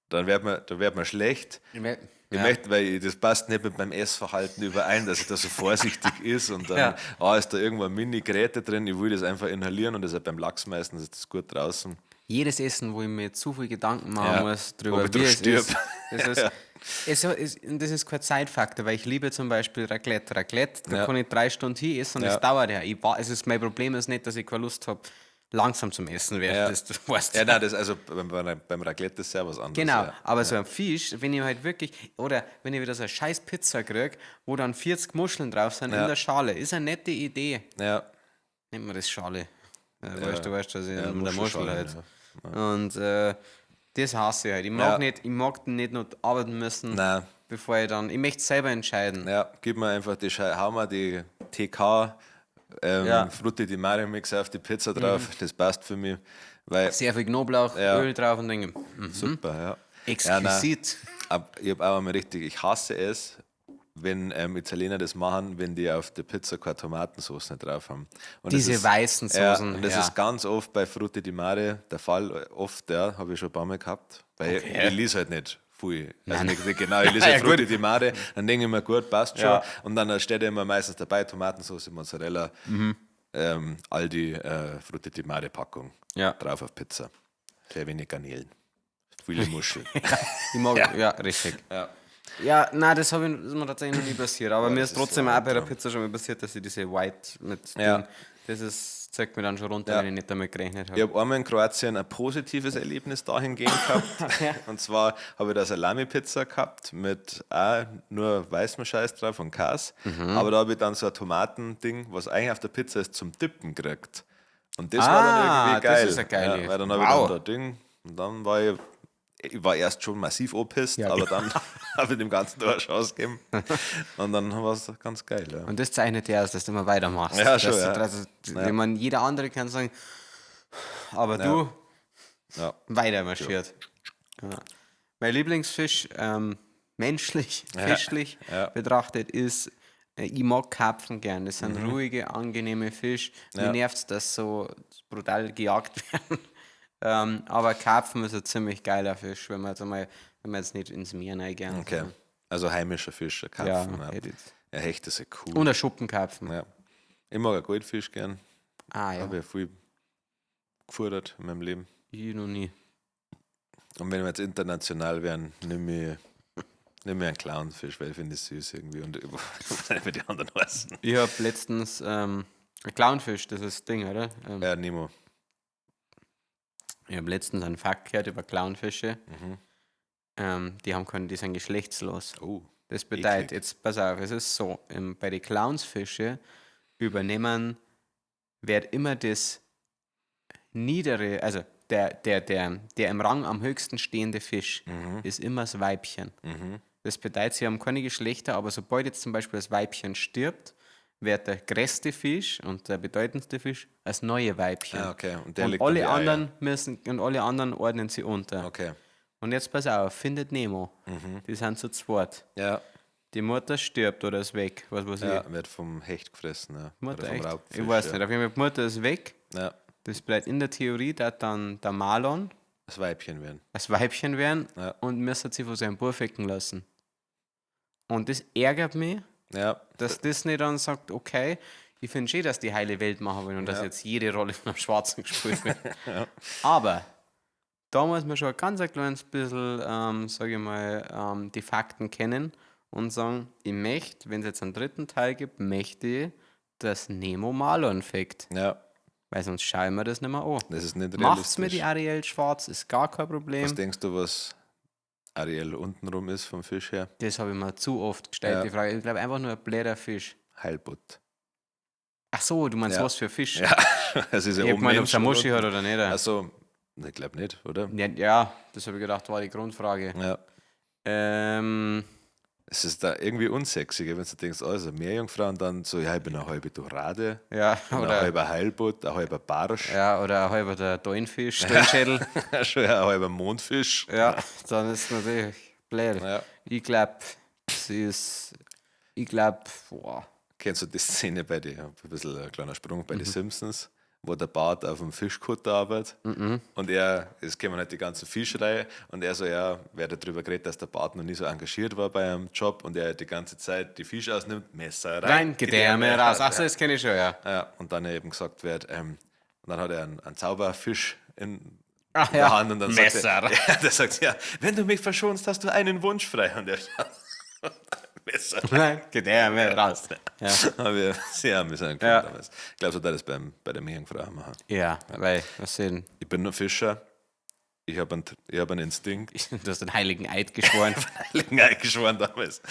S2: Dann wird mir, dann wird mir schlecht. Ich
S1: Ja.
S2: möchte, weil ich, das passt nicht mit meinem Essverhalten überein, dass ich da so vorsichtig ist und dann
S1: Ja.
S2: ah, ist da irgendwo eine Mini-Gräte drin, ich will das einfach inhalieren und das ist ja beim Lachs meistens ist das gut draußen.
S1: Jedes Essen, wo ich mir zu viel Gedanken machen
S2: Ja.
S1: muss drüber,
S2: Ob ich
S1: wie
S2: drauf
S1: es
S2: stirb.
S1: ist. Das ist, und das ist kein Zeitfaktor, weil ich liebe zum Beispiel Raclette. Raclette, da
S2: Ja.
S1: kann ich 3 Stunden hin essen und
S2: Ja.
S1: das dauert ja. Es ist, mein Problem ist nicht, dass ich keine Lust habe, langsam zum Essen werde.
S2: Ja.
S1: Das, du weißt.
S2: Ja, nein, das, also beim Raclette ist ja was anderes.
S1: Genau,
S2: Ja.
S1: aber so ein Fisch, wenn ich halt wirklich, oder wenn ich wieder so eine scheiß Pizza kriege, wo dann 40 Muscheln drauf sind
S2: Ja.
S1: in der Schale, ist eine nette Idee.
S2: Ja,
S1: Nennt man das Schale. Ja, weißt du, weißt du, dass ich
S2: Ja,
S1: mit der Muschel
S2: Muschelschale,
S1: halt. Und das hasse ich halt. Ich mag
S2: Ja.
S1: nicht, ich mag nicht noch arbeiten müssen,
S2: Nein.
S1: bevor ich dann. Ich möchte selber entscheiden.
S2: ja, gib mir einfach die Schei, hau mir die TK,
S1: Ja. Mhm.
S2: Frutti di Mare Mix auf die Pizza drauf, das passt für mich, weil
S1: Sehr viel Knoblauch,
S2: Ja.
S1: Öl drauf und denke,
S2: super, ja.
S1: exquisit.
S2: Ja, nein, ich habe auch einmal richtig, ich hasse es, wenn Italiener das machen, wenn die auf der Pizza keine Tomatensauce nicht drauf haben. Und das
S1: Diese
S2: ist,
S1: weißen
S2: ja,
S1: Soßen.
S2: und das
S1: ja.
S2: ist ganz oft bei Frutti di Mare der Fall. Oft, ja, habe ich schon ein paar Mal gehabt. Weil ich lese halt nicht viel. Also nicht, genau, ich lese halt
S1: Ja,
S2: Frutti
S1: gut.
S2: di Mare, dann denke ich mir, gut, passt schon.
S1: Ja.
S2: Und dann steht immer meistens dabei Tomatensauce, Mozzarella, Aldi Frutti di Mare Packung
S1: Ja.
S2: drauf auf Pizza. Sehr wenig Garnelen. Viele Muscheln.
S1: Ich mag, ja. richtig.
S2: Ja.
S1: Ja, nein, das, hab ich, das ist mir tatsächlich noch nie passiert. Aber mir
S2: das
S1: ist
S2: ist
S1: trotzdem
S2: so
S1: auch bei der
S2: ein
S1: Pizza schon mal passiert, dass ich diese White mit
S2: Ja.
S1: Ding, das ist, zeigt mir dann schon runter,
S2: Ja.
S1: wenn ich nicht damit gerechnet habe.
S2: Ich habe einmal in Kroatien ein positives Erlebnis dahingehend gehabt. Und zwar habe ich da Salami-Pizza gehabt mit auch nur weißem Scheiß drauf und Käse.
S1: Mhm.
S2: Aber da habe ich dann so ein Tomatending, was eigentlich auf der Pizza ist, zum Dippen gekriegt. Und das war dann
S1: Ah,
S2: irgendwie
S1: das
S2: geil.
S1: ist ja geil.
S2: Ja, weil dann habe
S1: Wow.
S2: ich dann da Ding und dann war ich, ich war erst schon massiv angepisst,
S1: Ja,
S2: aber dann habe ich dem Ganzen da eine Chance gegeben. Und dann war es ganz geil. Ja.
S1: Und das zeichnet dir aus, dass du immer weitermachst.
S2: Ja, schon,
S1: Dass du
S2: ja.
S1: trotzdem- Ich meine, jeder andere kann sagen, aber du
S2: Ja.
S1: weiter marschiert. Ja. Mein Lieblingsfisch, menschlich, fischlich
S2: ja.
S1: betrachtet, ist, ich mag Karpfen gern. Das sind ruhige, angenehme Fisch. Mir
S2: Mhm. Ja.
S1: nervt es, dass so brutal gejagt werden. Aber Karpfen ist ein ziemlich geiler Fisch, wenn man jetzt, einmal, wenn man jetzt nicht ins Meer reingehen.
S2: Okay. Also heimischer Fisch, ein Karpfen.
S1: Ja,
S2: Ja,
S1: hätte ich jetzt.
S2: ja Hecht ist ja cool.
S1: Und ein Schuppenkarpfen.
S2: Ja. Ich mag auch Goldfisch gern.
S1: Ah ja,
S2: Habe ich viel gefordert in meinem Leben.
S1: ich noch nie.
S2: Und wenn wir jetzt international wären, nimm ich, nimm ich einen Clownfisch, weil ich finde es süß irgendwie. Und ich weiß nicht, wie die anderen heißen.
S1: Ich habe letztens ein Clownfisch, das ist das Ding, oder?
S2: Ja, Nemo.
S1: Ich habe letztens einen Fakt gehört über Clownfische.
S2: Mhm.
S1: Die haben können, die sind geschlechtslos.
S2: Oh.
S1: Das bedeutet,
S2: Eklig.
S1: jetzt pass auf, es ist so, bei den Clownsfische übernehmen, wird immer das niedere, also der im Rang am höchsten stehende Fisch ist immer das Weibchen. Das bedeutet, sie haben keine Geschlechter, aber sobald jetzt zum Beispiel das Weibchen stirbt, wird der größte Fisch und der bedeutendste Fisch als neue Weibchen.
S2: Ah, okay. Und der
S1: Und
S2: legt dann
S1: alle
S2: die Eier.
S1: anderen müssen und alle anderen ordnen sie unter.
S2: Okay.
S1: Und jetzt pass auf, findet Nemo. Die sind zu zweit.
S2: Ja.
S1: Die Mutter stirbt oder ist weg, was weiß
S2: Ja,
S1: ich.
S2: wird vom Hecht gefressen. Ja.
S1: Mutter
S2: Oder vom
S1: echt?
S2: Raubfisch.
S1: Ich weiß
S2: ja.
S1: nicht. Auf jeden Fall, die Mutter ist weg.
S2: Ja.
S1: Das bleibt in der Theorie, dass dann der Marlon
S2: Das Weibchen werden.
S1: das Weibchen werden
S2: Ja.
S1: und müsste sich von seinem Bub ficken lassen. Und das ärgert mich,
S2: Ja.
S1: dass Disney dann sagt, okay, ich finde schön, dass die heile Welt machen wollen und dass
S2: Ja.
S1: jetzt jede Rolle von einem Schwarzen gespielt wird. Aber da muss man schon ein ganz ein kleines bisschen, sage ich mal, die Fakten kennen und sagen, ich möchte, wenn es jetzt einen dritten Teil gibt, möchte ich, dass Nemo Marlon fickt.
S2: Ja.
S1: Weil sonst schauen wir das nicht mehr an.
S2: Das ist nicht
S1: Macht's mir
S2: realistisch.
S1: die Ariel schwarz, ist gar kein Problem.
S2: Was denkst du, was Ariel untenrum ist vom Fisch her?
S1: Das habe ich mir zu oft gestellt,
S2: Ja.
S1: die Frage. Ich glaube einfach nur ein bläder Fisch.
S2: Heilbutt.
S1: Ach so, du meinst
S2: Ja.
S1: was für Fisch?
S2: Ja, es ist ja
S1: Ich hab
S2: oben
S1: gemeint, ob es
S2: Mensch
S1: eine
S2: und
S1: Muschi
S2: unten.
S1: hat oder nicht.
S2: Also, ich glaube nicht, oder?
S1: Ja, ja, das habe ich gedacht, war die Grundfrage.
S2: Ja. Es ist da irgendwie unsexy, gell, wenn du denkst, oh, ist eine Meerjungfrau und dann so, ja, ich bin eine halbe Dorade,
S1: Ja,
S2: ein
S1: oder,
S2: halber Heilbutt, ein halber Barsch,
S1: ja, oder ein halber der Dollenfisch, Dollenschädel.
S2: schon ein halber Mondfisch.
S1: Ja, dann ist natürlich blöd.
S2: Ja.
S1: Ich glaube, sie ist. Ich glaube, boah.
S2: Kennst du die Szene bei den, ein bisschen ein kleiner Sprung, bei den Simpsons, wo der Bart auf dem Fischkutter arbeitet und er, es kämen halt die ganze Fischerei und er so, ja, wer darüber geredet, dass der Bart noch nie so engagiert war bei einem Job und er die ganze Zeit die Fische ausnimmt, Messer rein,
S1: Rein, Gedärme raus. Ach so, das kenne ich schon, ja.
S2: Ja, und dann eben gesagt wird, und dann hat er einen Zauberfisch in
S1: Ach,
S2: der
S1: ja.
S2: Hand und dann sagt
S1: Messer.
S2: er, ja, der sagt, ja, wenn du mich verschonst, hast du einen Wunsch frei. Und er Messer.
S1: Rein, Gedärme raus. Ja,
S2: Habe ich sehr amüsant
S1: Ja.
S2: gefunden damals. Ich glaube, so da das bei der Meerjungfrau machen.
S1: ja, weil, was denn?
S2: Ich bin nur Fischer. Ich habe einen, ich hab einen Instinkt.
S1: Du hast den heiligen Eid geschworen.
S2: Heiligen Eid geschworen damals,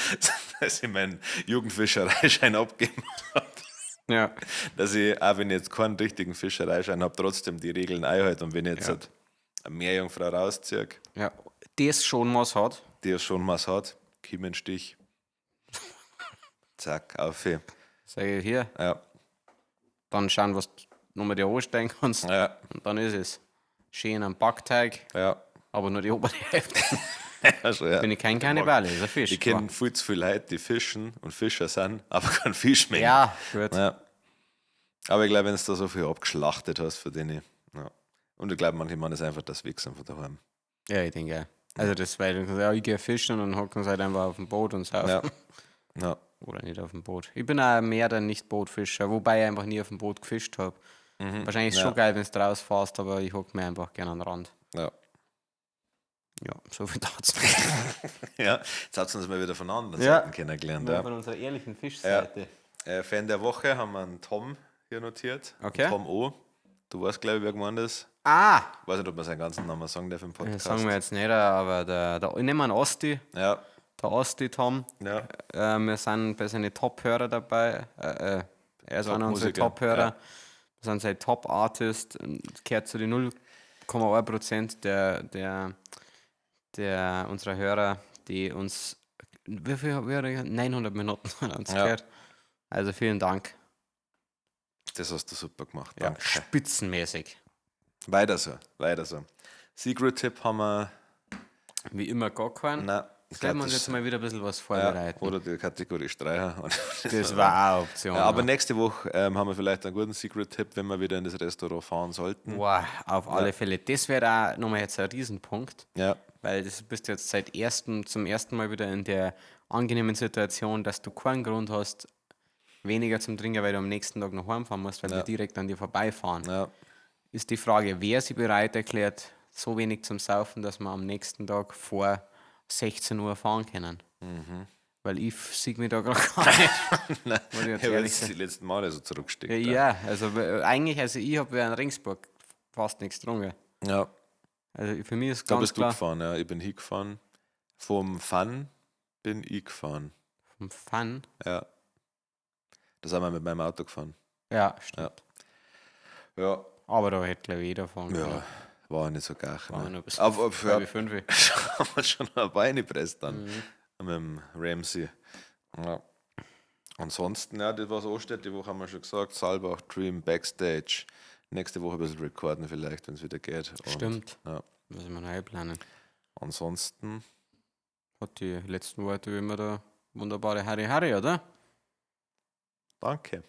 S2: als ich meinen Jugendfischereischein abgegeben habe.
S1: Ja.
S2: Dass ich, auch wenn ich jetzt keinen richtigen Fischereischein habe, trotzdem die Regeln einhalte. Und wenn ich jetzt
S1: Ja.
S2: halt eine Meerjungfrau rausziehe,
S1: Ja. Das schon was hat.
S2: die ja schon was hat, Kiemenstich, zack, auf.
S1: Sag ich hier,
S2: Ja,
S1: dann schauen, was du nochmal dir anstellen kannst.
S2: ja,
S1: Und dann ist es. Schön am Backteig,
S2: ja.
S1: aber nur die obere Hälfte.
S2: Also, ja.
S1: Bin ich kein Kannibale, ist ein Fisch.
S2: Ich kenne viel zu viele Leute, die fischen und Fischer sind, aber keinen Fisch mehr.
S1: Ja, gut.
S2: Ja. Aber ich glaube, wenn du da so viel abgeschlachtet hast für den, ja. Und ich glaube, manche machen das einfach das Wichsen von daheim.
S1: Ja, ich denke auch. Also das, weil du sagst, ja, ich gehe fischen und dann hocken sie halt einfach auf dem Boot und saufen.
S2: Ja. Ja.
S1: Oder nicht auf dem Boot. Ich bin auch mehr der Nicht-Bootfischer, wobei ich einfach nie auf dem Boot gefischt habe. Wahrscheinlich ist es
S2: Mhm. Ja.
S1: schon geil, wenn du rausfährst, aber ich hocke mir einfach gerne an den Rand.
S2: Ja.
S1: Ja, so viel dazu.
S2: Ja. Jetzt hat uns mal wieder von anderen
S1: Ja.
S2: Seiten kennengelernt. Ja.
S1: Von unserer ehrlichen Fischseite.
S2: Fan der Woche haben wir einen Tom hier notiert.
S1: Okay.
S2: Tom O. Du weißt, glaube ich, wer gemeint ist.
S1: Ah!
S2: Ich weiß nicht, ob man seinen ganzen Namen sagen darf im
S1: Das
S2: Podcast.
S1: sagen wir jetzt nicht, aber der, ich nehme einen Osti,
S2: Ja.
S1: der Osti-Tom.
S2: Ja.
S1: Wir sind bei seinen Top-Hörer dabei. Er ist einer unserer
S2: Top-Musiker,
S1: Top-Hörer.
S2: ja.
S1: Wir sind sein Top-Artist. und Gehört zu den 0,1% der unserer Hörer, die uns. Wie viel? Wie hat er gesagt? 900 Minuten hat uns
S2: Ja.
S1: gehört. Also vielen Dank.
S2: Das hast du super gemacht.
S1: Ja,
S2: Danke.
S1: spitzenmäßig.
S2: Weiter so, weiter so. Secret-Tipp haben wir.
S1: Wie immer gar keinen.
S2: Nein, ich
S1: Sollen
S2: glaub,
S1: wir uns
S2: das-
S1: jetzt mal wieder ein bisschen was
S2: ja,
S1: vorbereiten?
S2: oder die Kategorie Streicher.
S1: Das war auch eine Option.
S2: Ja, aber
S1: ne?
S2: nächste Woche haben wir vielleicht einen guten Secret-Tipp, wenn wir wieder in das Restaurant fahren sollten.
S1: Boah, auf alle Fälle. Das wäre auch nochmal jetzt ein Riesenpunkt.
S2: Ja,
S1: Weil das bist du jetzt zum ersten Mal wieder in der angenehmen Situation, dass du keinen Grund hast, weniger zum Trinken, weil du am nächsten Tag noch heimfahren musst, weil wir direkt an dir vorbeifahren.
S2: ja.
S1: Ist die Frage, wer sich bereit erklärt, so wenig zum Saufen, dass wir am nächsten Tag vor 16 Uhr fahren können.
S2: Mhm.
S1: Weil ich sehe mich da gerade gar nicht. Muss ich jetzt
S2: Ja, weil
S1: ehrlich
S2: es
S1: sein.
S2: die letzten Male so zurücksteckt.
S1: Ja, ja, also eigentlich, also ich habe ja in Ringsburg fast nichts getrunken.
S2: ja.
S1: Also für mich ist
S2: Da
S1: ganz
S2: bist du
S1: klar,
S2: gefahren, ja. Ich bin hingefahren. Vom Fun bin ich gefahren.
S1: vom Fun.
S2: Ja. Da sind wir mit meinem Auto gefahren.
S1: Ja, stimmt.
S2: Ja.
S1: Aber da hätte, glaube ich, jeder fahren können.
S2: Ja, war nicht so geil.
S1: Waren wir
S2: Ne?
S1: nur bis
S2: Aber, aber ja,
S1: halb fünf.
S2: haben wir schon ein Bein gepresst dann. Mit dem Ramsey. Ja. Ansonsten, ja, das was ansteht, die Woche haben wir schon gesagt, Saalbach, Dream, Backstage. Nächste Woche ein bisschen recorden vielleicht, wenn es wieder geht. Und,
S1: Stimmt.
S2: Ja.
S1: Müssen wir noch einplanen.
S2: Ansonsten,
S1: Hat die letzten Worte wie immer der wunderbare Harry Harry, oder?
S2: danke.